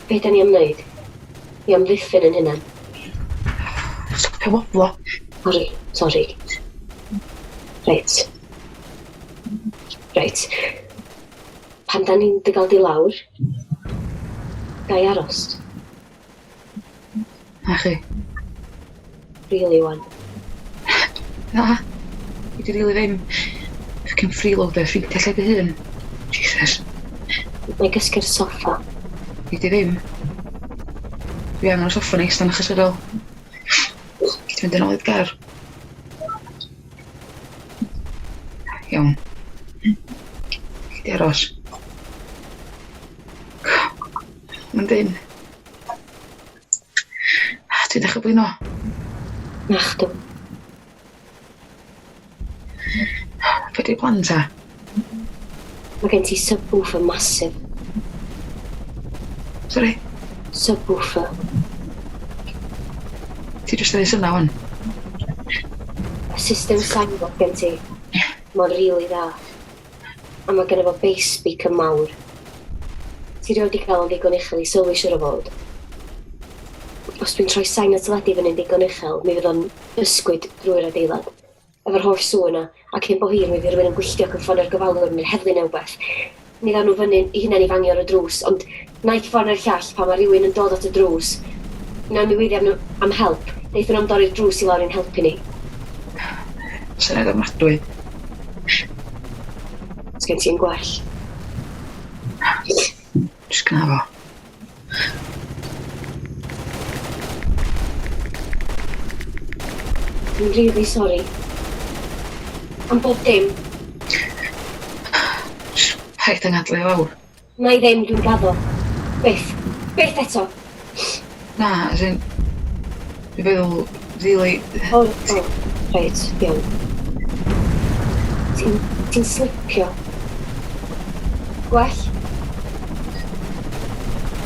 Be da ni am wneud? I amddiffyn ein hunain? Stopia woblo. Sori, sori. Reit. Reit. Pan da ni'n dy gael di lawr, ga i aros? Na chi. Rili wan? Na. Dwi 'di rili ddim. Ffycin freeloader, ffeindia lle dy hun. Jesus. Na'i gysgu ar y soffa. Nei di ddim. Dwi angen y soffa 'na i ista'n achlysurol. Gei di fynd yn ôl i'r gar. Iawn. Gei di aros. Mae'n dyn. Dwi'n dechrau blino. Nachdw. Be 'di plan ta? Mae gen ti subwoofer massive. Sori? Subwoofer. Ti jyst yn neud syna wan. Y system sain oedd gen ti. Mae'n rili dda. A mae gynno fo bass speaker mawr. Ti rioed 'di cael o'n ddigon uchel i sylwi siŵr o fod. Os dwi'n troi sain y teledu fyny'n ddigon uchel, mi fydd o'n ysgwyd drwy'r adeilad. Efo'r holl sŵn 'na, a cyn bo hir mi fydd rhywun yn gwylltio ac yn ffonio'r gofalwr neu'r heddlu neu wbath. Mi ddaw nhw fyny eu hunain i fangio ar y drws, ond naill ffordd neu'r llall, pan mae rhywun yn dod at y drws, wnawn ni weiddi arnyn nhw am help. Wnaethon nhw am dorri'r drws i lawr i'n helpu ni. Syniad ofnadwy. Sgen ti un gwell? Jyst gna fo. Dwi'n rili sori. Am bob dim. Jyst paid â ngadlu i lawr. Na i ddim, dwi'n gaddo. Byth. Byth eto! Na, as in, dwi'n feddwl, rili... O, o, reit, iawn. Ti'n, ti'n slipio. Gwell?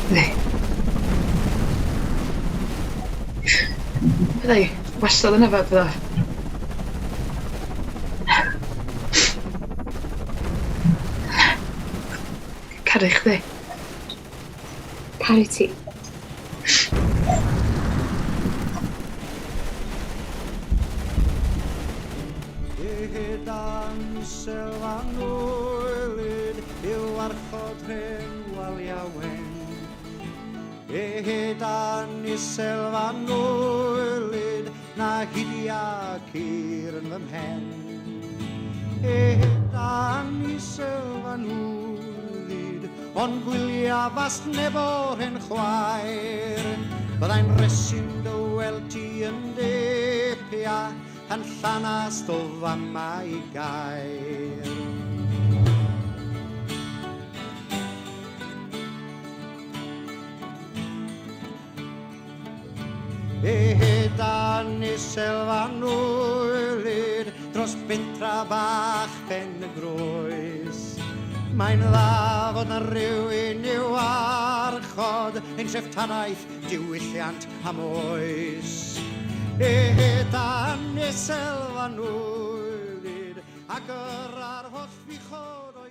Yndi. Fydda i wastad yn yfed fydda? Caru chdi. Caru ti. Na hidia ceir yn fy mhen. Edan isel fan hwlyd, ond gwylia fast nebo'r hen chwaer. Byddai'n resyn dy weld ti yn depia, yn llanast o fama i gair. Edan isel fanwylyd dros bentra bach pen y groes. Mae'n dda fod na rhywun i'w warchod ein treftadaeth, diwylliant am oes. Edan isel fanwylyd ac yr ar holl fuchod.